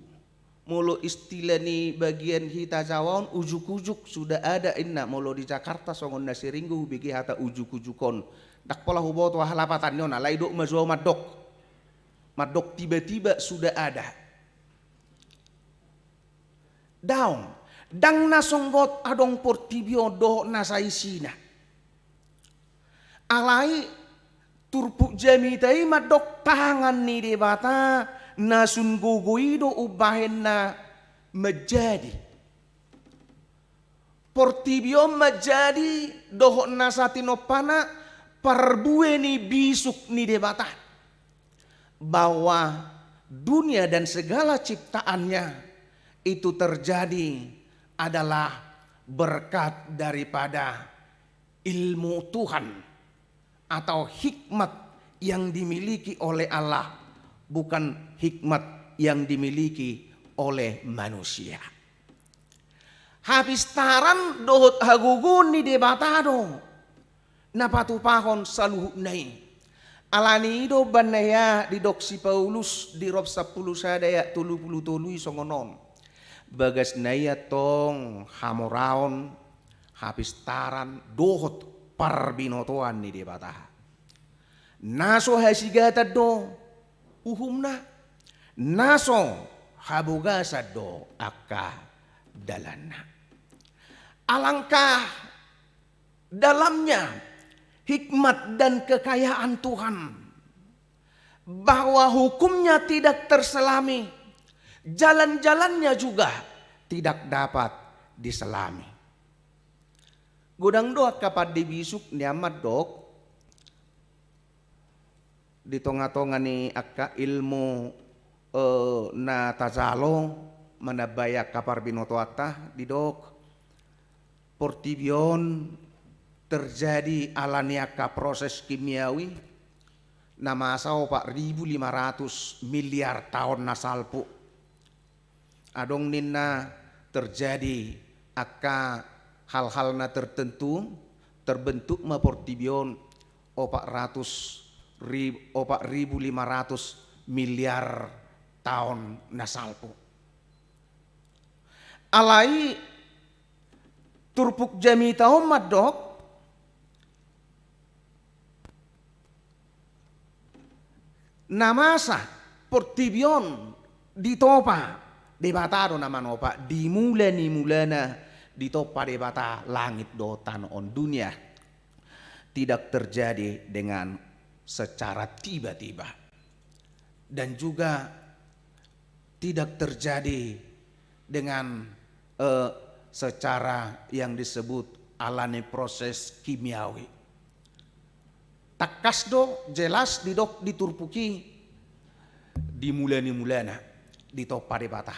Molo istilah ni bagian hita Jawa on, ujuk-ujuk sudah ada inna. Molo di Jakarta songon na sering do hubege hata ujuk-ujuk on. Ndang pola huboto aha lapatan ni on, alai dok ma jo au mandok. Mandok tiba-tiba sudah ada. Daong, ndang na songgot adong portibi on dohot na saisina. Alai turpuk jamita i mandok tangan ni Debata na sun gogo i do umbahen na manjadi. Portibi on manjadi dohot nasa tinompana parbue ni bisuk ni Debata. Bahwa dunia dan segala ciptaannya itu terjadi adalah berkat daripada ilmu Tuhan atau hikmat yang dimiliki oleh Allah, bukan hikmat yang dimiliki oleh manusia. Hapistaran dohot hagogoon ni Debata do na patupahon saluhutna i. Alani i do umbahen na ia didok si Paulus di Rom sampulu sada ayat tolu pulu tolu i songon on. Bagas na ia tong hamoraon, hapistaran dohot parbinotoan ni Debata. Na so hasigatan do uhumna, na so habogasan do angka dalanna. Alangkah dalamnya hikmat dan kekayaan Tuhan, bahwa hukum-Nya tidak terselami, jalan-jalan-Nya juga tidak dapat diselami. Godang do angka pande bisuk nian mandok di tonga-tonga ni angka ilmu, eh, na tajalo manambai angka parbinotoanta, didok portibi on terjadi ala ni angka proses kimiawi na masa opat ribu lima ratus miliar taon na salpu. Adong ninna terjadi angka hal-hal na tertentu, terbentuk ma portibi on opat ratus ri-, opat ribu lima ratus miliar taon na salpu. Alai turpuk jamita on mandok, na masa portibi on ditompa, Debata do na manopa, di mula ni mulana ditompa Debata langit dohot tano on, dunia. Tidak terjadi dengan secara tiba-tiba. Dan juga tidak terjadi dengan, eh, secara yang disebut ala ni proses kimiawi. Tangkas do, jelas didok di turpuk i, di mula ni mulana ditompa Debata.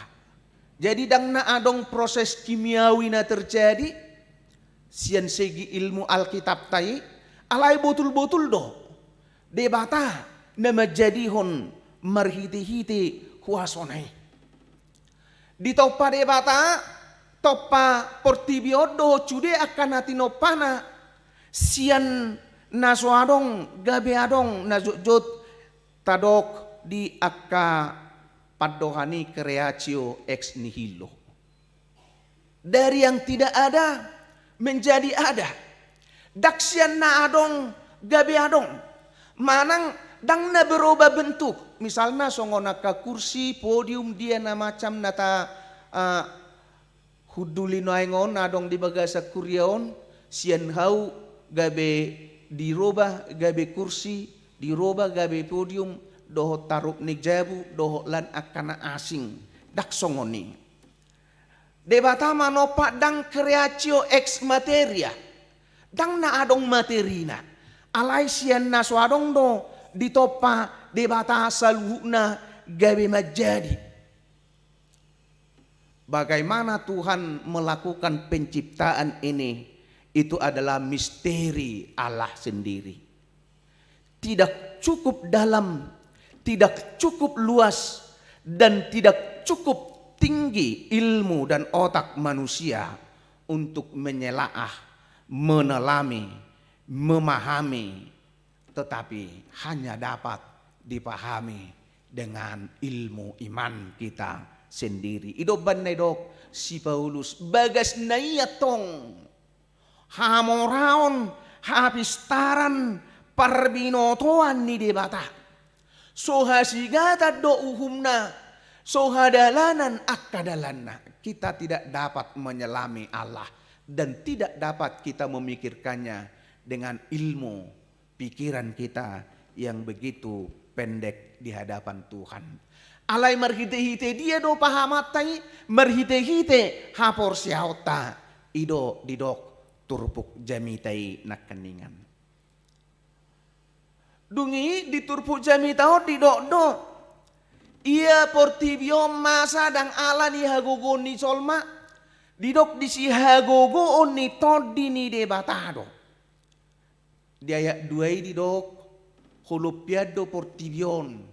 Jadi ndang na adong proses kimiawi na terjadi sian segi ilmu Alkitabta i, alai botul-botul do Debata na manjadihon marhite-hite huasoNa i. Ditompa Debata, tompa portibi on dohot sude angka na tinompaNa, sian na so adong gabe adong, na jotjot tadok di angka pandohan i creatio ex nihilo. Dari yang tidak ada menjadi ada. Ndang sian na adong gabe adong. Manang ndang na berubah bentuk. Misalna songon angka kursi, podium, dia na macam na ta, eh, hunduli nuaeng on adong di bagasan huria on, sian hau gabe dirobah gabe kursi, dirobah gabe podium, dohot tarup ni jabu, dohot lan angka na asing. Ndang songon i. Debata manompa ndang creatio ex materia, ndang na adong materina. Alai sian na so adong do ditompa Debata saluhutna gabe manjadi. Bagaimana Tuhan melakukan penciptaan ini, itu adalah misteri Allah sendiri. Tidak cukup dalam, tidak cukup luas, dan tidak cukup tinggi ilmu dan otak manusia untuk menyelaah, menelami, memahami, tetapi hanya dapat dipahami dengan ilmu iman kita sendiri. I do umbahen na didok si Paulus, bagas na i antong hamoraon, hapistaran, parbinotoan ni Debata. So hasigatan do uhumna, so hadalanan angka dalanna. Kita tidak dapat menyelami Allah dan tidak dapat kita memikirkannya dengan ilmu pikiran kita yang begitu pendek di hadapan Tuhan. Alai marhite-hite dia do pahamanta i? Marhite-hite haporseaonta. I do didok turpuk jamita i nangkiningan. Dung i di turpuk jamita on didok do, ia portibi on masa ndang ala ni hagogoon ni jolma. Didok disi hagogoon ni Tondi ni Debata do. Di ayat dua i didok, holompian do portibi on,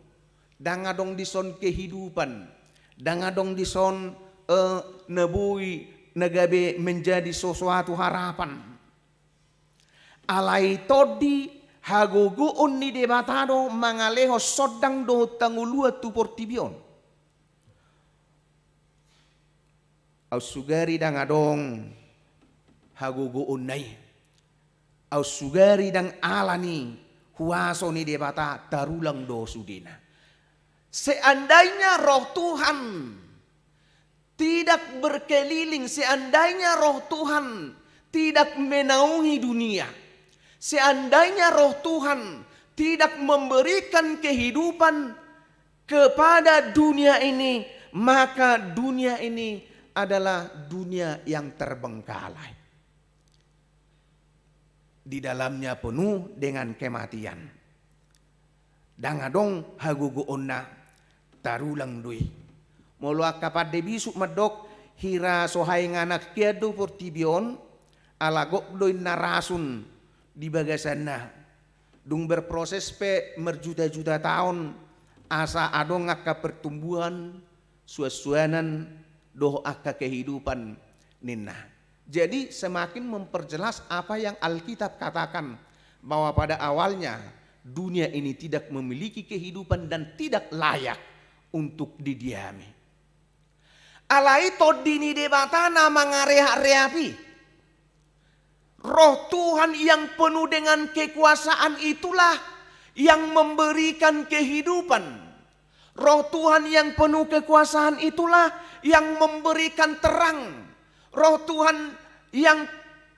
ndang adong dison kehidupan, ndang adong dison, eh, na boi na gabe menjadi sesuatu harapan. Alai Tondi, hagogoon ni Debata do mangalehon sondang dohot hangoluan tu portibi on. Aut sugari ndang adong hagogoonna i, aut sugari ndang ala ni huaso ni Debata, tarulang do sudena. Seandainya Roh Tuhan tidak berkeliling, seandainya Roh Tuhan tidak menaungi dunia, seandainya Roh Tuhan tidak memberikan kehidupan kepada dunia ini, maka dunia ini adalah dunia yang terbengkalai. Di dalamnya penuh dengan kematian. Ndang adong hagogoonna, tarulang do i. Molo angka pande bisuk mandok, hira so hainganan hian do portibi on, ala gok do inna rasun di bagasanna. Dung berproses pe marjuta-juta taon, asa adong angka pertumbuhan, suan-suanan, dohot angka kehidupan ninna. Jadi, semakin memperjelas apa yang Alkitab katakan, bahwa pada awalnya dunia ini tidak memiliki kehidupan dan tidak layak untuk didiami. Alai Tondi ni Debata na mangareap-reap i. Roh Tuhan yang penuh dengan kekuasaan itulah yang memberikan kehidupan. Roh Tuhan yang penuh kekuasaan itulah yang memberikan terang. Roh Tuhan yang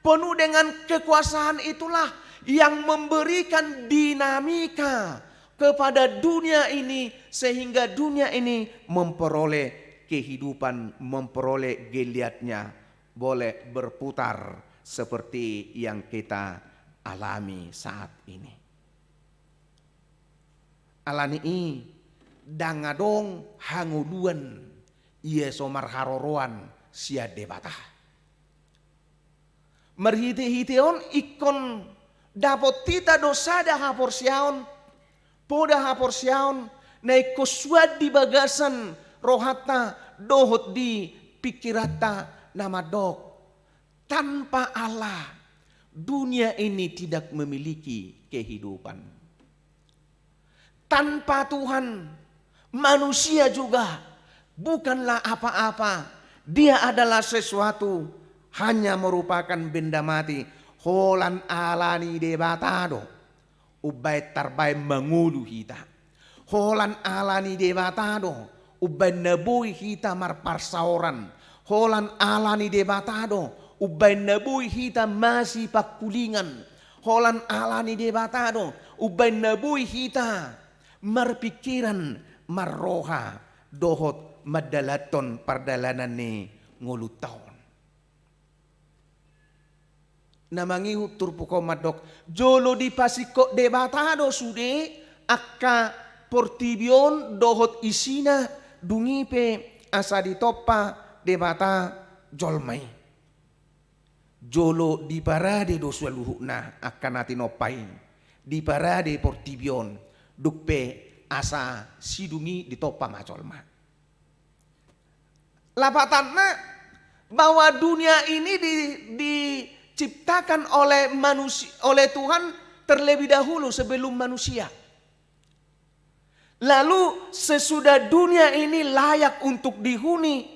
penuh dengan kekuasaan itulah yang memberikan dinamika kepada dunia ini, sehingga dunia ini memperoleh kehidupan, memperoleh geliatnya, boleh berputar seperti yang kita alami saat ini. Alani i, ndang adong hangoluan ia so marharoroan sian Debata. Marhite-hite on ingkon dapot hita do sada haporseaon, poda haporseaon, na ingkon suan di bagasan rohanta dohot di pingkiranta, na mandok, tanpa Allah, dunia ini tidak memiliki kehidupan. Tanpa Tuhan, manusia juga bukanlah apa-apa. Dia adalah sesuatu, hanya merupakan benda mati. Holan alani Debata do umbahen tarbahen mangolu hita. Holan alani Debata do umbahen na boi hita marparsaoran. Holan alani Debata do umbahen na boi hita masipangkulingan. Holan alani Debata do umbahen na boi hita marpingkiran, marroha, dohot mandalanhon pardalanan ni ngolunta on. Na mangihut turpuk on mandok, jolo dipasingkop Debata do sude angka portibi on dohot isina, dung i pe asa ditompa Debata jolma i. Jolo diparade do saluhutna angka na tinompa i, diparade portibi on, dung pe asa sidung i ditompa ma jolma. Lapatanna, bahwa dunia ini di-, diciptakan oleh manusi-, oleh Tuhan terlebih dahulu sebelum manusia. Lalu sesudah dunia ini layak untuk dihuni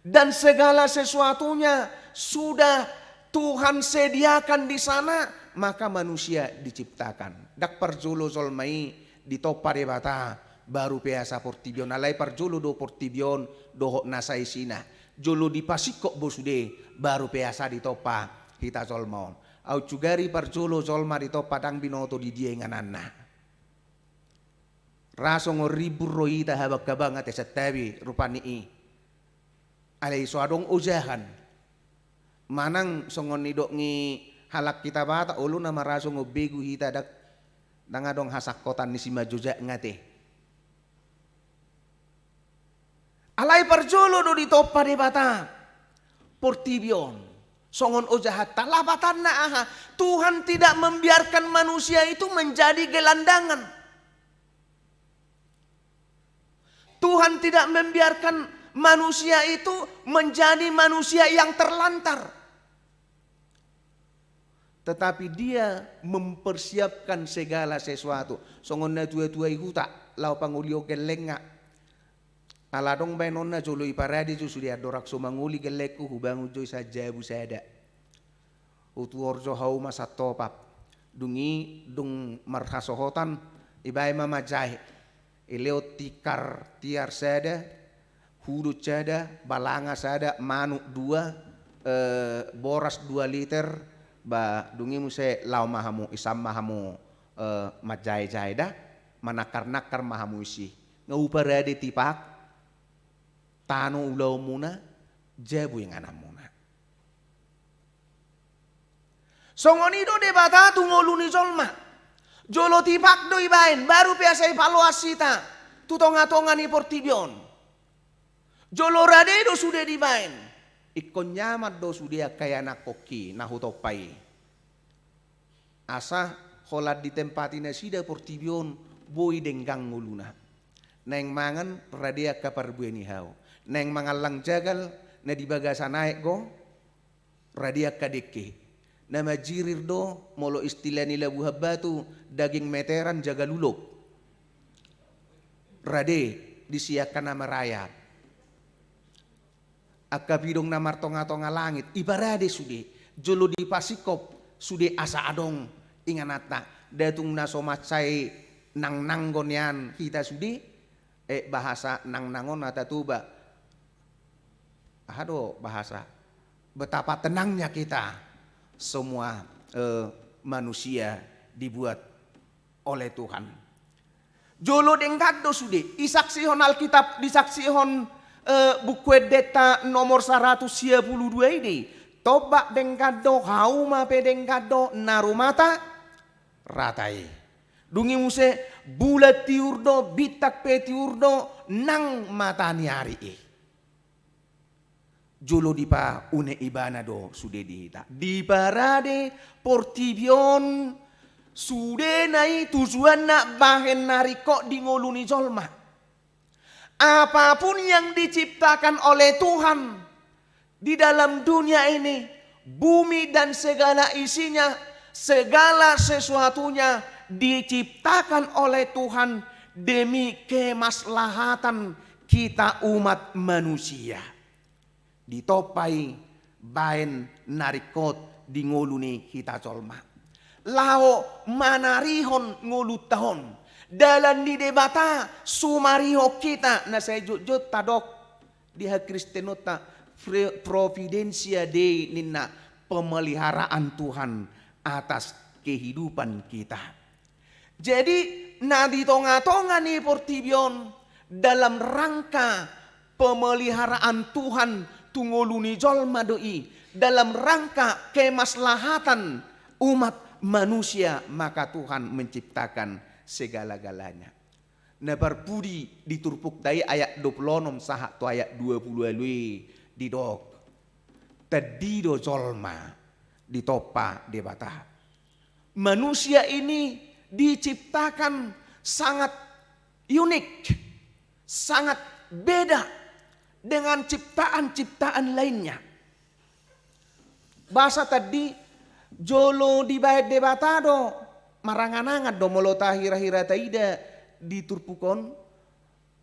dan segala sesuatunya sudah Tuhan sediakan di sana, maka manusia diciptakan. Ndang parjolo jolma i ditompa Debata, baru pe asa portibi on. Alai parjolo do portibi on dohot nasa isina. Jolo dipasingkop do sude, baru pe asa ditompa hita jolma on. Aut sugari parjolo jolma ditompa, ndang binoto di dia ingananna. Ra songon rimbun ro hita habangabang ate, santabi rupani i. Alai so adong ojahan. Manang songon nidok ni halak hita Batak, olo nama ra songon begu hita, ndang, ndang adong hasangkotan ni simanjujak nga ate. Alai parjolo do ditompa Debata portibi on. Songon ojahanta, lapatanna aha? Tuhan tidak membiarkan manusia itu menjadi gelandangan. Tuhan tidak membiarkan manusia itu menjadi manusia yang terlantar. Tetapi Dia mempersiapkan segala sesuatu. Songon na tua-tua i huta, laho pangoli gellengna. Ala adong baenonna, jolo iparade jo sude andorang so mangoli gellengku, hubangun jo i sa jabu sada. Hutuhor jo hauma santopap. Dung i, dung marhasohotan, ibaen ma manjae. Ilehon tikar tiar sada, hudon sada, balanga sada, manuk dua, eh, boras dua liter, ba, dung i muse laho ma hamu, isan ma hamu, eh, manjae-jae da, manangkar-nangkar ma hamu disi. Nga huparade tipak, tano ulaonmuna, jabu ingananmuna. Songon i do Debata tu ngolu ni jolma. Jolo tipak do ibaen, baru pe asa ipaloas hita tu tonga-tonga ni portibi on. Jolo rade do sude dibaen. Ingkon nyaman do sude angka ianakhonki na hutompa i. Asa holan ditempati nasida portibi on, boi denggan ngoluna. Naeng mangan, rade angka parbue ni hau. Naeng mangallang jagal na di bagasan aek do, rade angka dengke. Na manjirir do, molo istilah ni Labuhan Batu, daging meteran jagal ulok. Rade disi angka na marayat. Angka pidong na martonga-tonga langit, iparade sude, jolo dipasingkop sude asa adong ingananta. Nda tung na so mansai nangnanggo nian hita sude, eh, bahasa nangnang on hata Toba. Aha do bahasa? Betapa tenangnya kita semua, eh, manusia dibuat oleh Tuhan. Jolo denggan do sude, isaksihon Alkitab, disaksihon, eh, Buku Endenta nomor saratus sia pulu dua i do i. Tombak denggan do, hauma pe denggan do, na rumata rata i. Dung i muse, bulan tiur do, bintang pe tiur do, nang mata ni ari i. Jolo dipaune ibana do sude di hita. Diparade portibi on, sudena i tujuanna bahen na ringkot di ngolu ni jolma. Apapun yang diciptakan oleh Tuhan di dalam dunia ini, bumi dan segala isinya, segala sesuatunya diciptakan oleh Tuhan demi kemaslahatan kita umat manusia. Ditompa i baen na ringkot di ngolu ni hita jolma. Laho manarihon ngolunta on. Dalan ni Debata sumarihon hita, na sai jotjot tadok di hakristenonta, Fre-, Providentia Dei ninna, pemeliharaan Tuhan atas kehidupan kita. Jadi, na di tonga-tonga ni portibi on, dalam rangka pemeliharaan Tuhan tu ngolu ni jolma do i, dalam rangka kemaslahatan umat manusia, maka Tuhan menciptakan segala-galanya. Na parpudi di turpukta i ayat dua pulu onom sahat tu ayat dua pulu ualu i didok, tandi do jolma ditompa Debata. Manusia ini diciptakan sangat unik, sangat beda dengan ciptaan-ciptaan lainnya. Bahasa tadi, jolo dibaen Debata do, marangan-angan do, molo tahira-hira taida di turpuk on,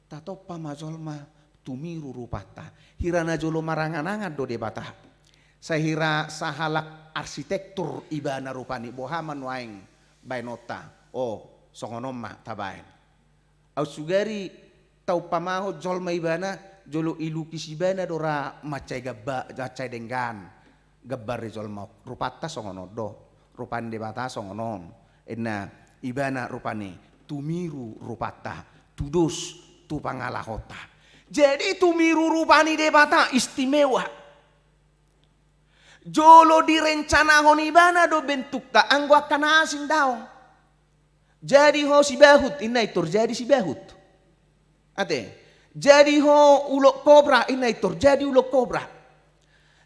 tatompa ma jolma tumiru rupanta. Hira na jolo marangan-angan do Debata. Sai hira sahalak arsitektur ibana rupani, boha ma nuaeng baenonta. O, songon on ma tabaen. Au sugari taumpamahon jolma ibana, jolo ilukis ibana do ra mansai gamba-, mansai denggan gambar ni jolma on. Rupanta songon on do, rupa ni Debata songon on. Inna ibana rupani tumiru rupanta, tudos tu pangalahonta. Jadi tumiru rupa ni Debata istimewa. Jolo direncanahon ibana do bentukta, anggo angka na asing daong. Jadi ho sibahut, inna intor jadi sibahut. Ate. Jadi ho ulok kobra, inna intor jadi ulok kobra.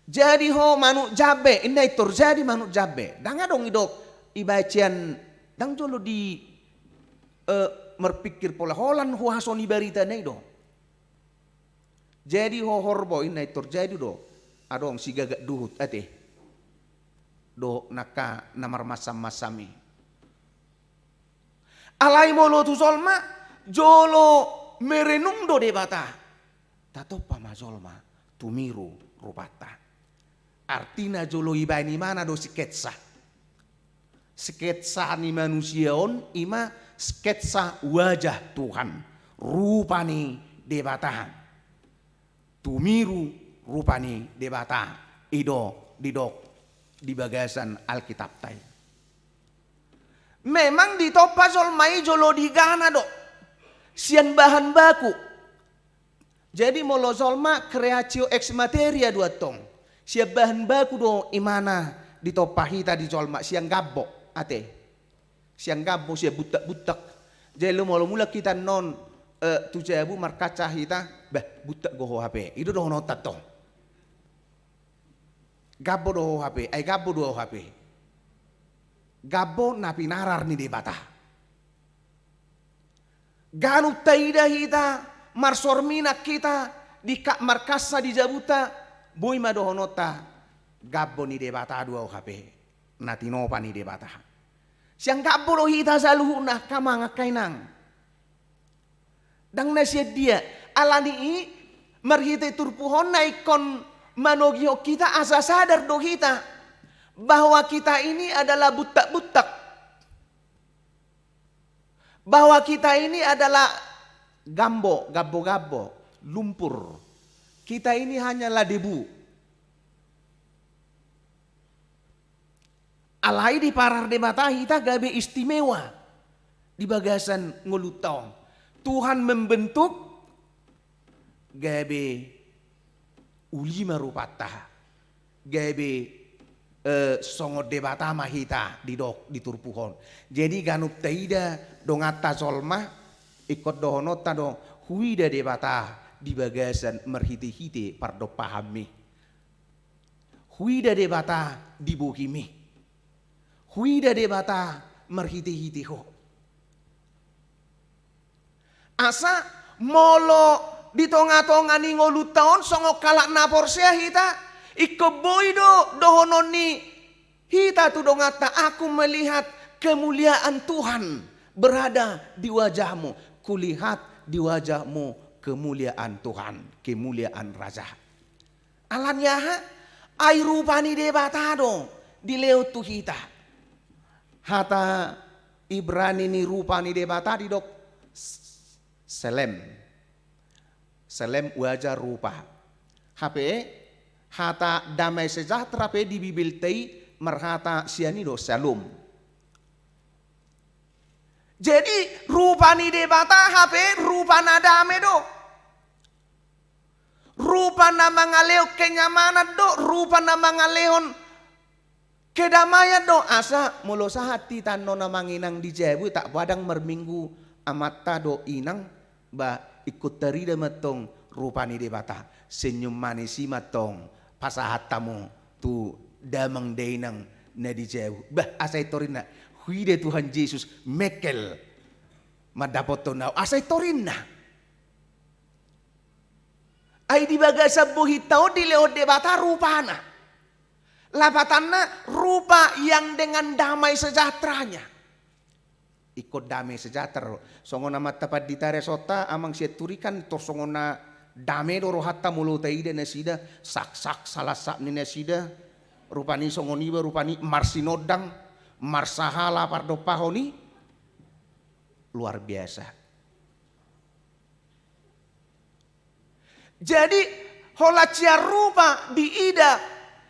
Jadi ho manuk jambe, inna intor jadi manuk jambe. Ndang adong idok ibaen sian, ndang jolo di, eh, marpikir pola holan huhasoni baritana i do. Jadi ho horbo, inna intor jadi do. Adong sigagak duhut, ate. Dohot nangka na marmansam-mansam i. Alai molo tu jolma, jolo merenung do Debata. Tatompa ma jolma tumiru rupanta. Artina jolo ibaen ibana do sketsa. Sketsa ni manusia on ima sketsa wajah Tuhan, rupa ni Debata. Tumiru rupa ni Debata, i do didok di bagasan Alkitapta i. Memang ditompa jolma i jolo digana do sian bahan baku. Jadi molo jolma creatio ex materia do antong. Sian bahan baku do imana ditompa hita di jolma, sian gambo, ate. Sian gambo, sian buntak-buntak. Jadi molo mulak hita annon, eh, tu jabu markaca hita, bah, buntak do ho hape. I do dohononta antong. Gambo do ho hape, ai gambo do ho hape. Gambo na pinarar ni Debata. Ganup taida hita, marsorminak hita, dikak markassa di jabuta, boi ma dohononta, gambo ni Debata do au hape, na tinopa ni Debata. Sian gambo do hita saluhutna, angka amang, angka inang. Ndang na sian dia, alani i marhite turpuk on na ingkon manogihon hita asa sadar do hita bahwa kita ini adalah buntak-buntak. Bahwa kita ini adalah gambo, gambo-gambo, lumpur. Kita ini hanyalah debu. Alai diparar Debata hita gabe istimewa di bagasan ngolunta on. Tuhan membentuk gabe uli ma rupanta, gabe, eh, songon Debata ma hita didok di turpuk on. Jadi ganup taida donganta jolma, ingkon dohononta do, huida Debata di bagasan marhite-hite pardompahanmi. Huida Debata di bohimi. Huida Debata marhite-hite ho. Asa molo di tonga-tonga ni ngolunta on songon halak na porsea hita, ingkon boi do dohonon ni hita tu donganta, aku melihat kemuliaan Tuhan berada di wajahmu. Kulihat di wajahmu kemuliaan Tuhan, kemuliaan Raja. Alani aha? Ai rupa ni Debata do dilehon tu hita. Hata Ibrani ni rupa ni Debata didok s-, selem. Selem wajah rupa. Hape hata damai sejahtera pe di Bibelta i marhata sian i do syalom. Jadi rupa ni Debata hape rupa na dame do. Rupa na mangalehon kenyamanan do, rupa na mangalehon kedamaian do, asa molo sahat hita annon amang inang di jabu, tak padang marminggu amanta dohot inang, ba ingkon tarida mantong rupa ni Debata, senyum manis i mantong pasahat hamu tu damang dainang na di jabu. Bah, asa i torinna, huida Tuhan Jesus, mengkel mandapothon ahu, asa i torinna. Ai di bagasan bohinta on dilehon Debata rupana. Lapatanna rupa yang dengan damai sejahteranya. Ingkon damai sejahtera. Songon amanta pandita resonta, amang Sianturi kan tor songon na damai do rohanta molo taida nasida, saksak salasap ni nasida, rupani songon iba, rupani marsinondang, marsahala pardompahon i, luar biasa. Jadi, holan sian rupa diida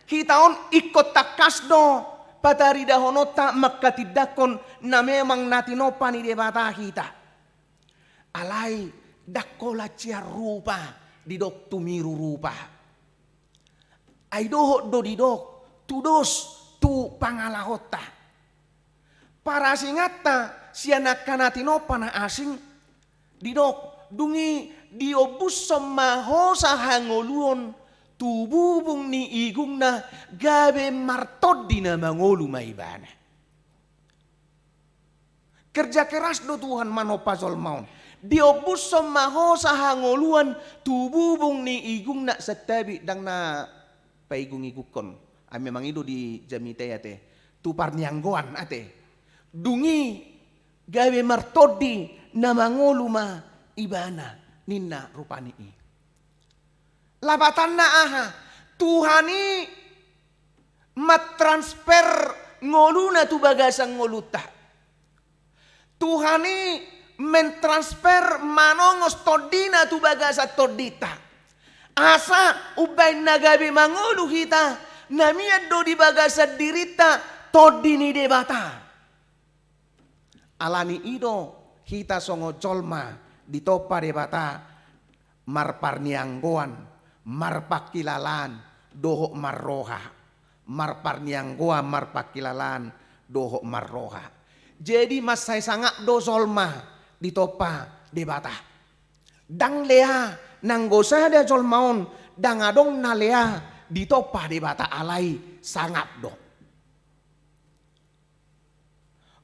hita on ingkon tangkas do pataridahononta mangkatindangkon na memang na tinompa ni Debata hita. Alai ndang holan sian rupa didok tumiru rupa. Ai dohot do didok tudos tu pangalahonta. Parasinganta sian angka na tinompa na asing, didok, dung i diombushon ma hosa hangoluon tu bubung ni igungna, gabe martondi na mangolu ma ibana. Kerja keras do Tuhan manompa jolma on. Diombushon ma hosa hangoluan tu bubung ni igungna, santabi ndang na paigung-igungkon. Ai memang i do di jamita i ate. Tu parnianggoan ate. Dung i gabe martondi na mangolu ma ibana, ninna rupani i. Lapatanna aha? Tuhan i mantransfer ngoluna tu bagasan ngolunta. Tuhan i mentransfer manongos tondina tu bagasan tondinta. Asa umbahen na gabe mangolu hita, na mian do di bagasan dirinta tondi ni Debata. Ala ni i do hita songon jolma ditompa Debata marparnianggoan, marpangkilalaan, dohot marroha. Marparnianggoan, marpangkilalaan, dohot marroha. Jadi mansai sangap do jolma ditompa Debata. Ndang lea, nanggo sada jolma on, ndang adong na lea ditompa Debata, alai sangap do.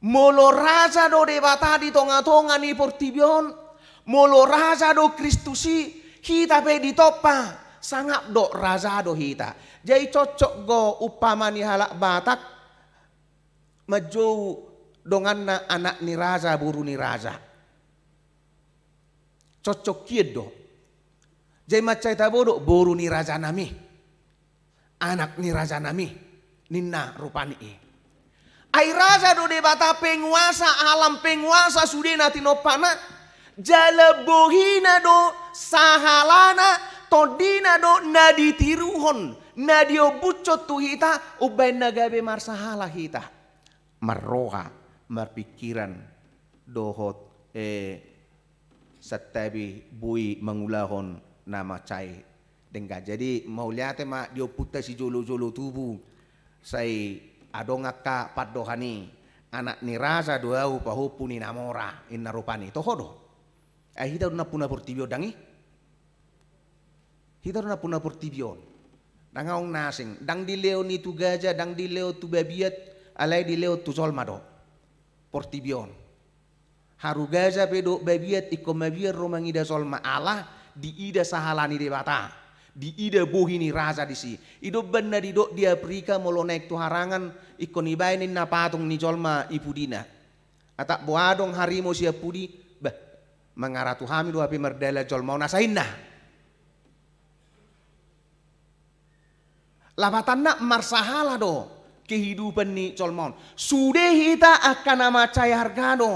Molo raja do Debata di tonga-tonga ni portibi on, molo raja do Kristus i, hita pe ditompa, sangap do raja do hita. Jadi cocok do umpama ni halak Batak manjou donganna anak ni raja, boru ni raja. Cocok hian do. Jadi mansai tabo do boru ni rajanami, anak ni rajanami, ninna rupani i. Ai raja do Debata, penguasa alam, penguasa sude na tinompana, jala bohina do sahalana, tondina do na ditiruhon, na diombushon tu hita, umbahen na gabe marsahala hita. Marroha, marpingkiran, dohot, eh, santabi boi mangulahon na mansai denggan. Jadi mauliate ma di ompunta sijolo-jolo tubu, sai adong angka pandohan i, anak ni raja do ahu pahompu ni na mora, ninna rupani, toho do. Ai hita do nampuna portibi on, ndang i? Hita do nampuna portibi on. Ndang adong na asing, ndang dilehon i tu gaja, ndang dilehon tu babiat, alai dilehon tu jolma do portibi on. Haru gaja pe dohot babiat ingkon mabiar do mangida jolma, ala diida sahala ni Debata, diida bohi ni raja disi. I do umbahen na didok di Afrika, molo naeng tu harangan ingkon dibaen ninna patung ni jolma i pudina. Atap boha adong harimau sian pudi, bah, mangaratu hami do hape mardalan jolma on, asa ninna. Lapatanna marsahala do kehidupan ni jolma on. Sude hita angka na mansai arga do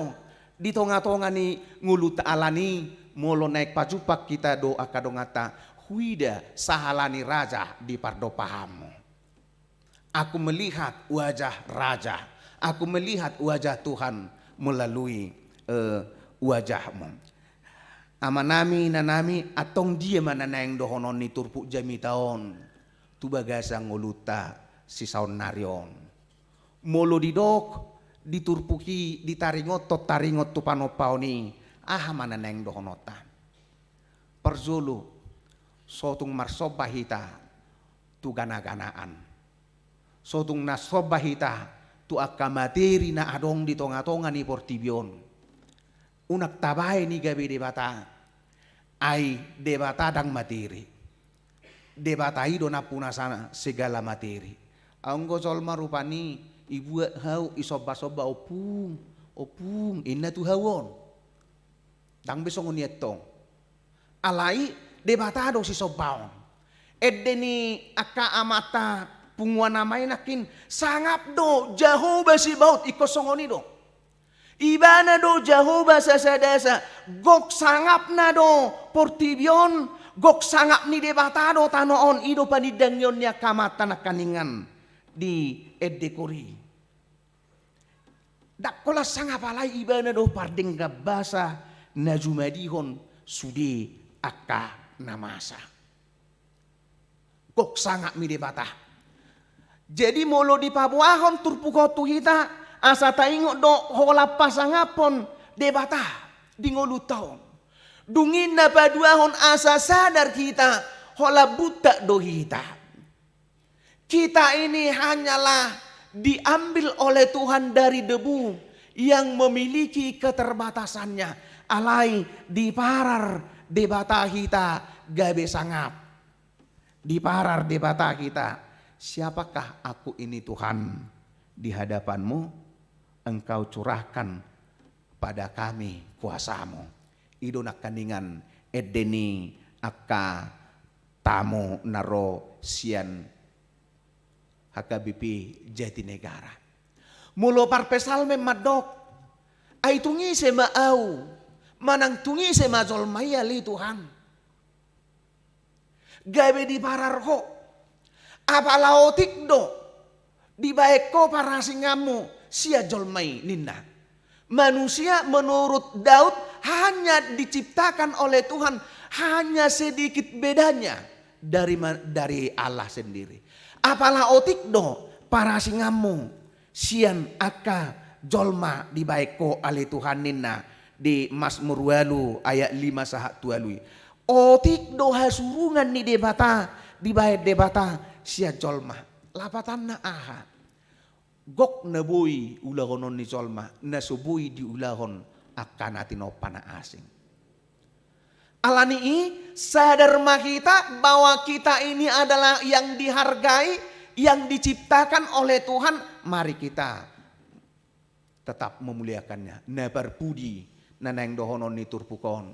di tonga-tonga ni ngolunta, ala ni molo naeng pajumpang hita dohot angka donganta, huida sahala ni raja di pardompahanmu. Aku melihat wajah raja, aku melihat wajah Tuhan melalui, eh, wajahmu. Amanami, inanami, antong dia ma na naeng dohonon ni turpuk jamita on tu bagasan ngolunta sisaonnari on? Molo didok di turpuk i, ditaringothon taringot tu panompaon i, aha ma na naeng dohononta? Parjolo, so tung marsomba hita tu ganaganaan. So tung marsomba hita tu angka materi na adong di tongatonga ni portibi on. Unang tabaen i gabe debata. Ai debata ndang materi. Debata i do nampuna sa-, segala materi. Anggo jolma rupani ibuat hau, isombasomba, "Ompung, ompung," inna tu hau on. Ndang be songon i antong. Alai debata do sisombaon. Ende ni angka amanta punguan ama i nangkin, sangap do Jahowa Zebaot, ingkon songon i do. Ibana do Jahowa sasadasa, gok sangapna do portibi on, gok sangap ni Debata do tano on, i do panindangion ni angka amanta nangkaningan di ende kori. Ndang holan sangap alai ibana do pardenggan basa na jumadihon sude angka na masa. Gok sangap ni Debata. Jadi molo dipaboahon turpuk on tu hita, asa taingot do holan pasangaphon Debata di ngolunta on. Dung i na paduahon asa sadar hita, holan buntak do hita. Kita ini hanyalah diambil oleh Tuhan dari debu yang memiliki keterbatasannya. Alai diparar Debata hita gabe sangap. Diparar Debata hita, "Siapakah aku ini, Tuhan, di hadapan-Mu? Engkau curahkan pada kami kuasa-Mu." I do nangkaningan ende ni angka tamu na ro sian H K B P Jatinegara. Molo parpsalmen mandok, "Ai tung ise ma ahu, manang tung ise ma jolma i ale Tuhan, gabe diparar Ho? Apala otik do dibaen Ho parasinganMu sian jolma i," ninna. Manusia menurut Daud hanya diciptakan oleh Tuhan, hanya sedikit bedanya dari ma-, dari Allah sendiri. Apala otik do parasinganMu sian angka jolma dibaen Ho ale Tuhan, ninna di Masmur ualu ayat lima sahat tu ualu i. Otik do hasurungan ni Debata dibaen Debata sian jolma. Lapatanna aha? Gok na boi ulahonon ni jolma na so boi diulahon angka na tinompa na asing. Alani i, sadar ma hita bahwa kita ini adalah yang dihargai, yang diciptakan oleh Tuhan. Mari kita tetap memuliakan-Nya. Na parpudi na naeng dohonon ni turpuk on,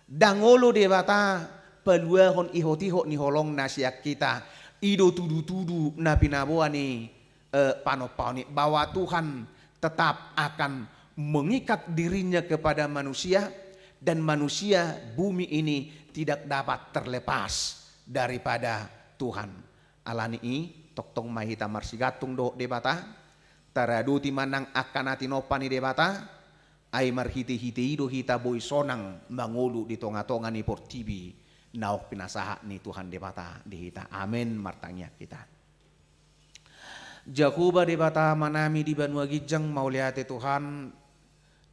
ndang olo Debata paluahon ihotihot ni holong-Na sian hita. I do tudutudu na pinaboa ni, eh, panompaon i, bahwa Tuhan tetap akan mengikat diri-Nya kepada manusia, dan manusia, bumi ini tidak dapat terlepas daripada Tuhan. Alani i, tongtong ma hita marsigantung dohot Debata, taradoti ma nang angka na tinompa ni Debata, ai marhitehite i do hita boi sonang mangolu di tongatonga ni portibi naung pinasahat ni Tuhan Debata di hita. Amen. Martangiang hita. Jahowa Debata Amanami di banua ginjang, mauliate Tuhan,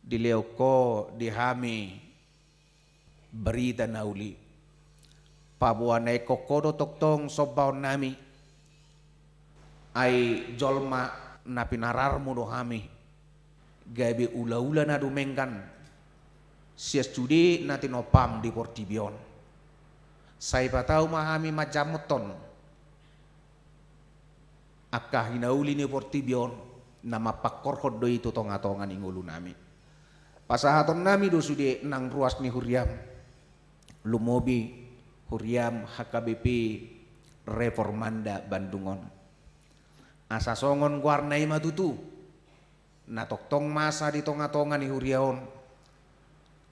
dilehon Ho di hami berita na uli. Paboa na ingkon Ho do tongtong sombaonnami. Ai jolma na pinararmu do hami gabe ulaula na dumenggan sian sude na tinompam di portibi on. Sai patau ma hami manjamothon angka hinauli ni portibi on, na mampangkorhon do i tu tongatonga ni ngolunami. Pasahatonnami do sude nang ruas ni huriam, lumobi huriam H K B P Reformanda Bandung on. Asa songon goarna i ma tutu, na tongtong masa di tongatonga ni huria on,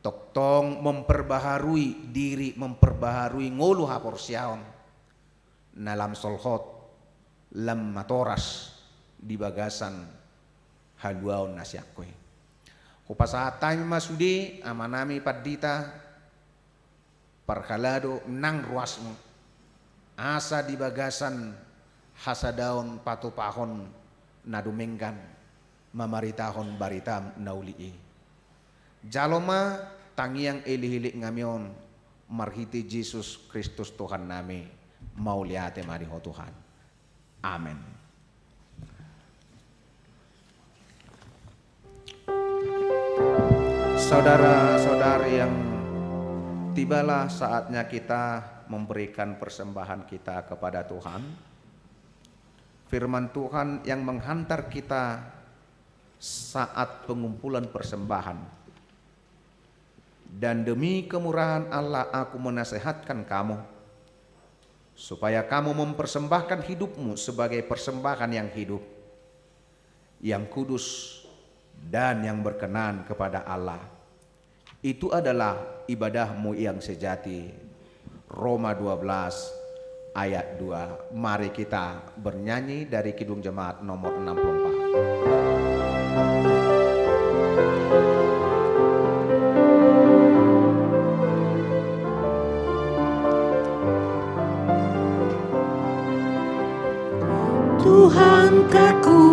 tongtong memperbaharui diri, memperbaharui ngolu haporseaon, na lam solhot, lam matoras di bagasan haluaon na sian Ho i. Hupasahat hami ma sude amanami pandita, Parhalado nang ruasmu, asa di bagasan hasadaon patupahon na dumenggan mamaritahon baritam na uli i. Jalo ma tangiang elek-elek nami on marhite Jesus Kristus Tuhannami. Mauliate ma di Ho Tuhan. Amen. Saudara-saudari yang, tibalah saatnya kita memberikan persembahan kita kepada Tuhan. Firman Tuhan yang menghantar kita saat pengumpulan persembahan. Dan demi kemurahan Allah, aku menasehatkan kamu, supaya kamu mempersembahkan hidupmu sebagai persembahan yang hidup, yang kudus, dan yang berkenan kepada Allah. Itu adalah ibadahmu yang sejati. Roma dua belas ayat dua. Mari kita bernyanyi dari Kidung Jemaat nomor enam puluh empat. Tuhan, kekku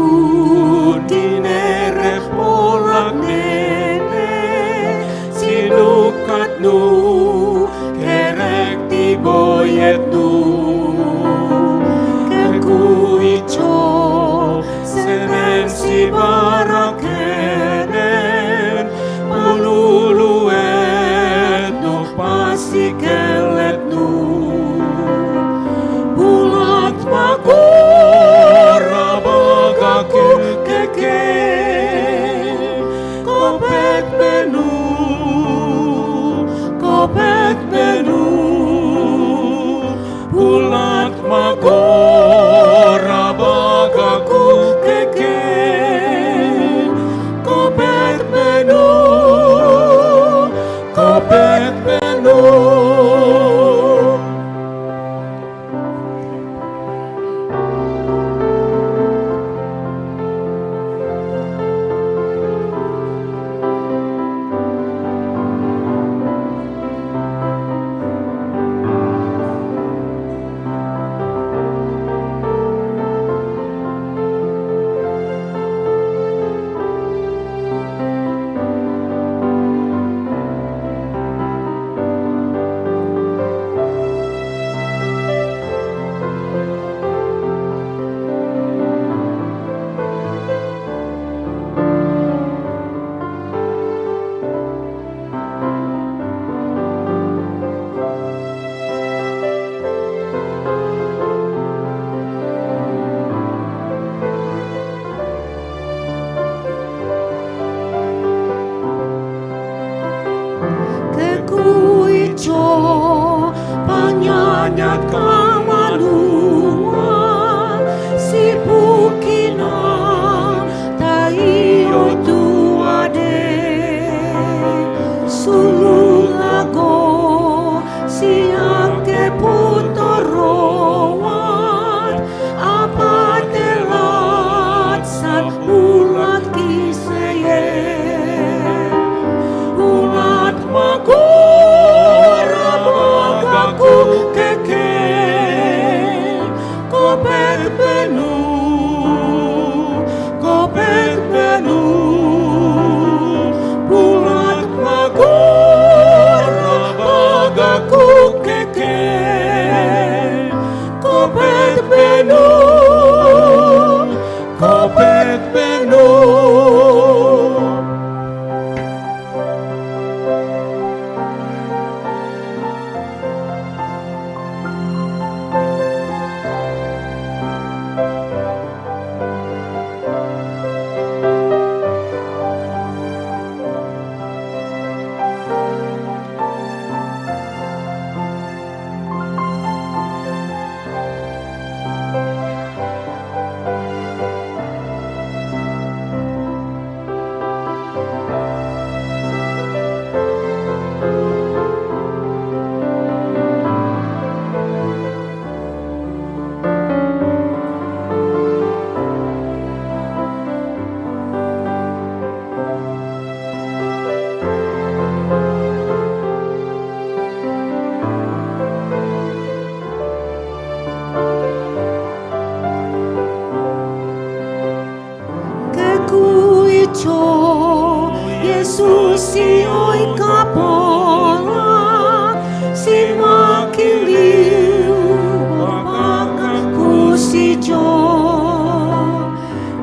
tinerep olat nene, sinungkat nu kerek di boiet nu. Kekku ijo senen sibarak henen, paluluet nu pasikellet nu. Bulat ma gora bagaku keke, kopet be nu, kopet be nu. Bulat ma gora bagaku keke, kopet be nu, kopet be nu. Kekku ijo panyanyak hamalumon, sipungkinan taio tu ade, sulu lago siangke puntor roat, apate lat sat bulat kiseye. Bulat ma gora bagaku keke, kopet be nu, kopet be nu. Bulat ma gora bagaku keke, kopet be nu, kopet be nu. Tusi oi kapola, si makiliu, bapak kusi jo.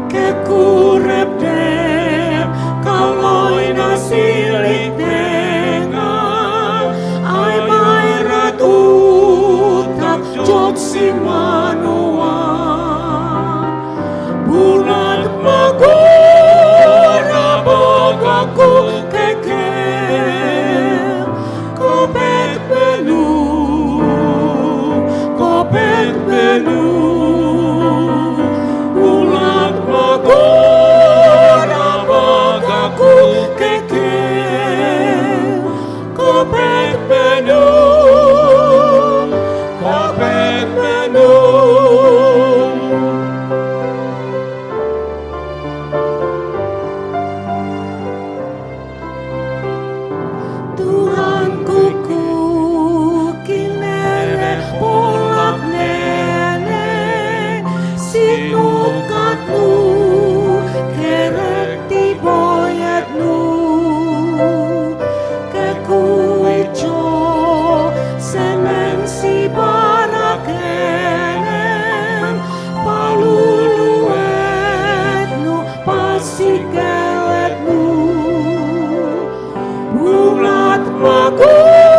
Kekurep de, kaloi na silik denga, ai mairat utak jot si manua. Bulat magora bagaku kekel, kopet benu, kopet benu. Bulat magora bagaku kekel, kopet benu, kopet benu. Tuhan ku, ku kinelek polak nene, sinungkat nu, kerek di boyet nu. Kehuijo semen si barak enem, paluluet nu, pasigelet nu. Bulat magora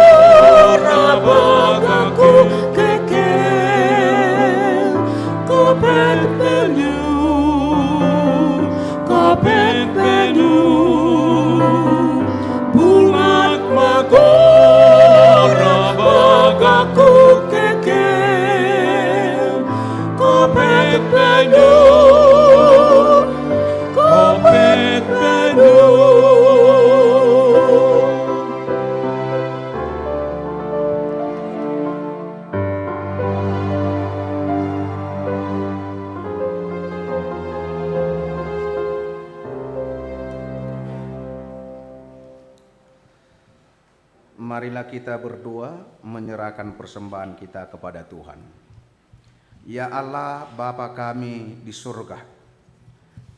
bagaku kekel, kopet benu, kopet benu. Bulat magora bagaku kekel, kopet benu, kopet benu. Marilah kita berdoa menyerahkan persembahan kita kepada Tuhan. Ya Allah, Bapa kami di surga,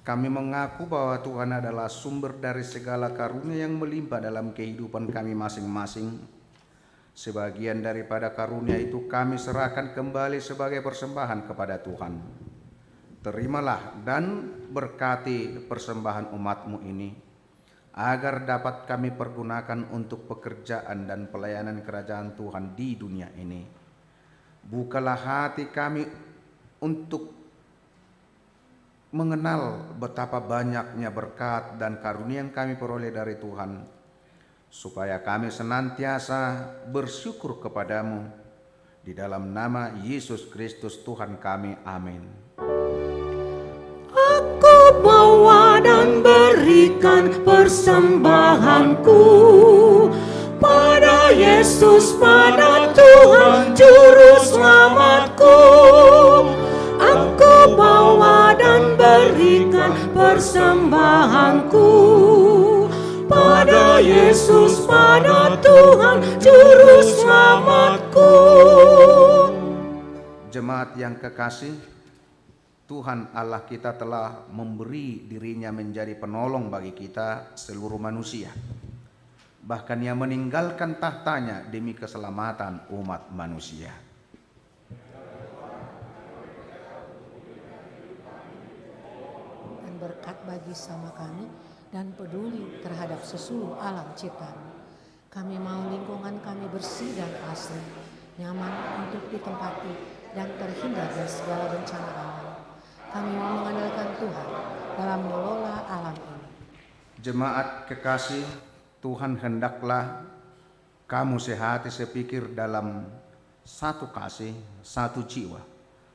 kami mengaku bahwa Tuhan adalah sumber dari segala karunia yang melimpah dalam kehidupan kami masing-masing. Sebagian daripada karunia itu kami serahkan kembali sebagai persembahan kepada Tuhan. Terimalah dan berkati persembahan umat-Mu ini, agar dapat kami pergunakan untuk pekerjaan dan pelayanan kerajaan Tuhan di dunia ini. Bukalah hati kami untuk mengenal betapa banyaknya berkat dan karunia yang kami peroleh dari Tuhan, supaya kami senantiasa bersyukur kepada-Mu. Di dalam nama Yesus Kristus Tuhan kami. Amin. Aku bawa dan berikan persembahanku pada Yesus, pada Tuhan Juru Selamatku. Aku bawa dan berikan persembahanku pada Yesus, pada Tuhan Juru Selamatku. Jemaat yang kekasih, Tuhan Allah kita telah memberi diri-Nya menjadi penolong bagi kita seluruh manusia. Bahkan Ia meninggalkan tahtanya demi keselamatan umat manusia. Dan berkat bagi sama kami dan peduli terhadap seluruh alam ciptaan. Kami mau lingkungan kami bersih dan asri, nyaman untuk ditempati, dan terhindar dari segala bencana alam. Kami mau mengandalkan Tuhan dalam mengelola alam ini. Jemaat kekasih, Tuhan hendaklah kamu sehati sepikir dalam satu kasih, satu jiwa,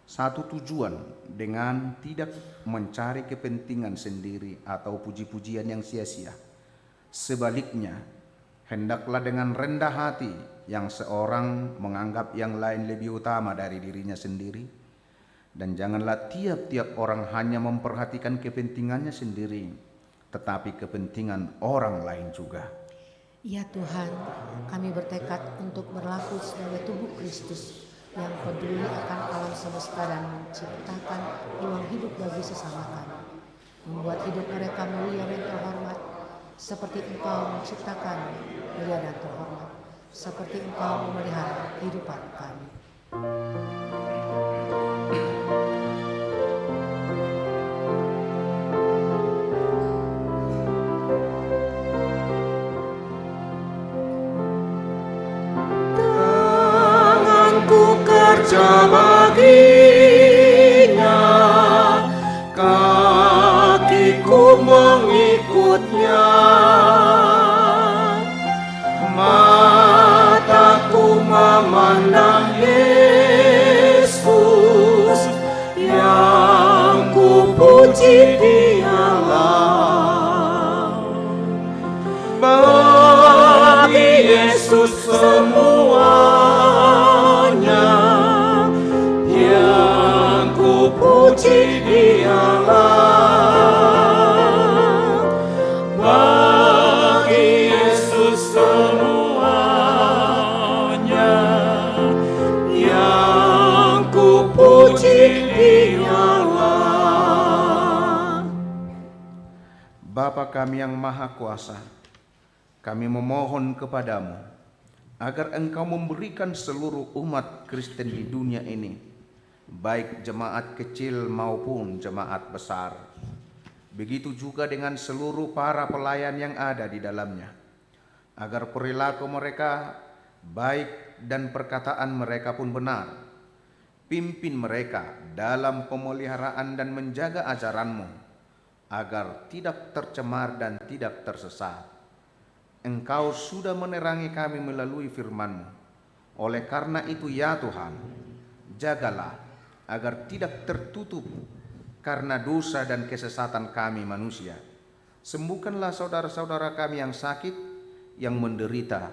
satu tujuan, dengan tidak mencari kepentingan sendiri atau puji-pujian yang sia-sia. Sebaliknya, hendaklah dengan rendah hati yang seorang menganggap yang lain lebih utama dari dirinya sendiri, dan janganlah tiap-tiap orang hanya memperhatikan kepentingannya sendiri, tetapi kepentingan orang lain juga. Ya Tuhan, kami bertekad untuk berlaku sebagai tubuh Kristus yang peduli akan alam semesta dan menciptakan peluang hidup bagi sesama kami. Membuat hidup mereka mulia dan terhormat, Seperti Engkau mencipta kami, mulia dan terhormat. Seperti Engkau memelihara kehidupan kami. Tanganku kerja baginya, kakiku mengikutnya. Mataku memandang Yesus, yang kupuji Dialah. Bagi Yesus semuanya, yang kupuji Dialah. Bagi Yesus semuanya, yang kupuji Dialah. Bapa kami yang Maha Kuasa, kami memohon kepada-Mu, agar Engkau memberikan seluruh umat Kristen di dunia ini, baik jemaat kecil maupun jemaat besar. Begitu juga dengan seluruh para pelayan yang ada di dalamnya, agar perilaku mereka baik dan perkataan mereka pun benar. Pimpin mereka dalam pemeliharaan dan menjaga ajaran-Mu, agar tidak tercemar dan tidak tersesat. Engkau sudah menerangi kami melalui firman-Mu. Oleh karena itu, ya Tuhan, jagalah agar tidak tertutup karena dosa dan kesesatan kami manusia. Sembuhkanlah saudara-saudara kami yang sakit, yang menderita,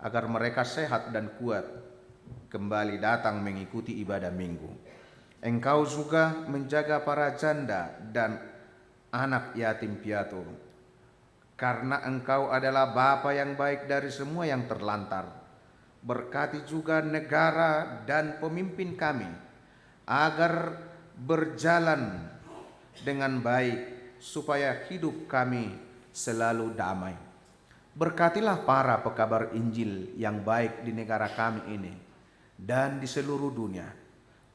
agar mereka sehat dan kuat kembali datang mengikuti ibadah Minggu. Engkau juga menjaga para janda dan anak yatim piatu. Karena Engkau adalah Bapa yang baik dari semua yang terlantar. Berkati juga negara dan pemimpin kami, agar berjalan dengan baik, supaya hidup kami selalu damai. Berkatilah para pekabar Injil yang baik di negara kami ini dan di seluruh dunia,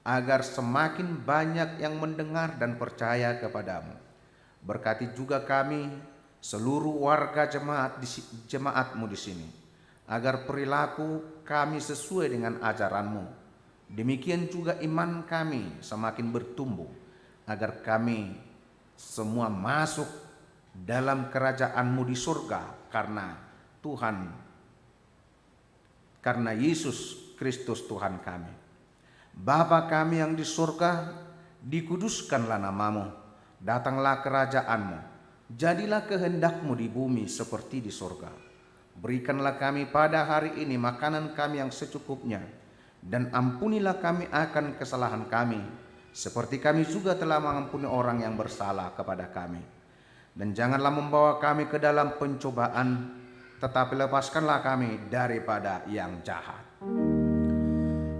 agar semakin banyak yang mendengar dan percaya kepada-Mu. Berkati juga kami, seluruh warga jemaat di si-, jemaat-Mu di sini, agar perilaku kami sesuai dengan ajaran-Mu. Demikian juga iman kami semakin bertumbuh, agar kami semua masuk dalam kerajaan-Mu di surga karena Tuhan, karena Yesus Kristus Tuhan kami. Bapa kami yang di surga, dikuduskanlah nama-Mu, datanglah kerajaan-Mu, jadilah kehendak-Mu di bumi seperti di surga. Berikanlah kami pada hari ini makanan kami yang secukupnya, dan ampunilah kami akan kesalahan kami, seperti kami juga telah mengampuni orang yang bersalah kepada kami. Dan janganlah membawa kami ke dalam pencobaan, tetapi lepaskanlah kami daripada yang jahat.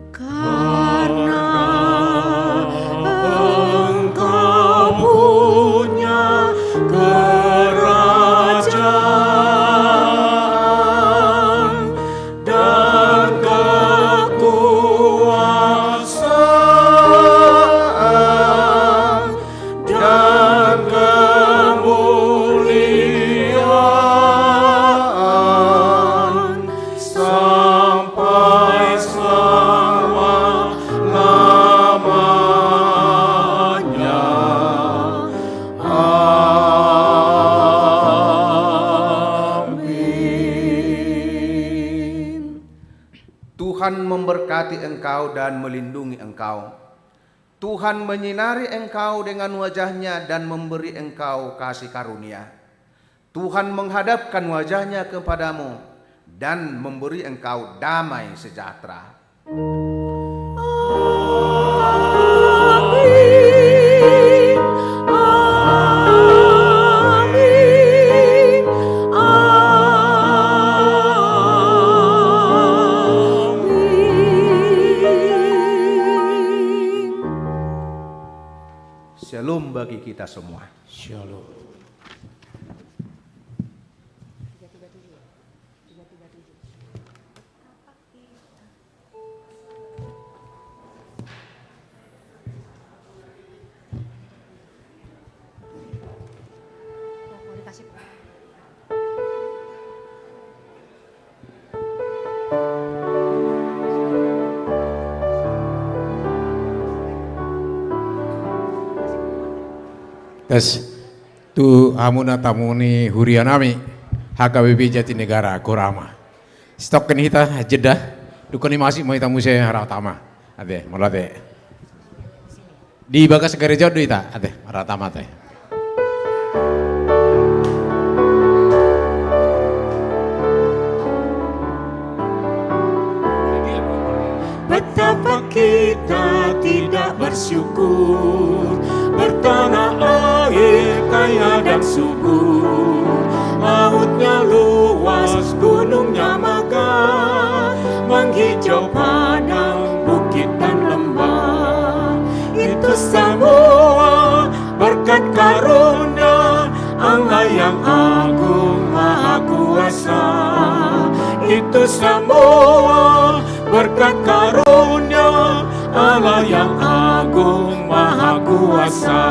Karena Engkau punya kerajaan dan kekuasaan dan kemuliaan sampai selama-lamanya. Amin. Tuhan memberkati engkau dan melindungi engkau. Tuhan menyinari engkau dengan wajah-Nya dan memberi engkau kasih karunia. Tuhan menghadapkan wajah-Nya kepadamu dan memberi engkau damai sejahtera. Amin. Amin. Amin. Shalom bagi kita semua. Shalom. Tes tu hamuna tamu ni huria nami, H K B P Jatinegara Korama. Sitongkin hita jeda, dungkon i masuk ma hita muse marhatama. Ate, mauliate. Di bagas gareja on do hita, ate, marhatama ate. Betapa kita tidak bersyukur, bertanah air kaya dan subur, lautnya luas, gunungnya megah, menghijau padang, bukit dan lembah. Itu semua berkat karunia Allah yang agung maha kuasa. Itu semua berkat karunia Allah yang agung maha kuasa.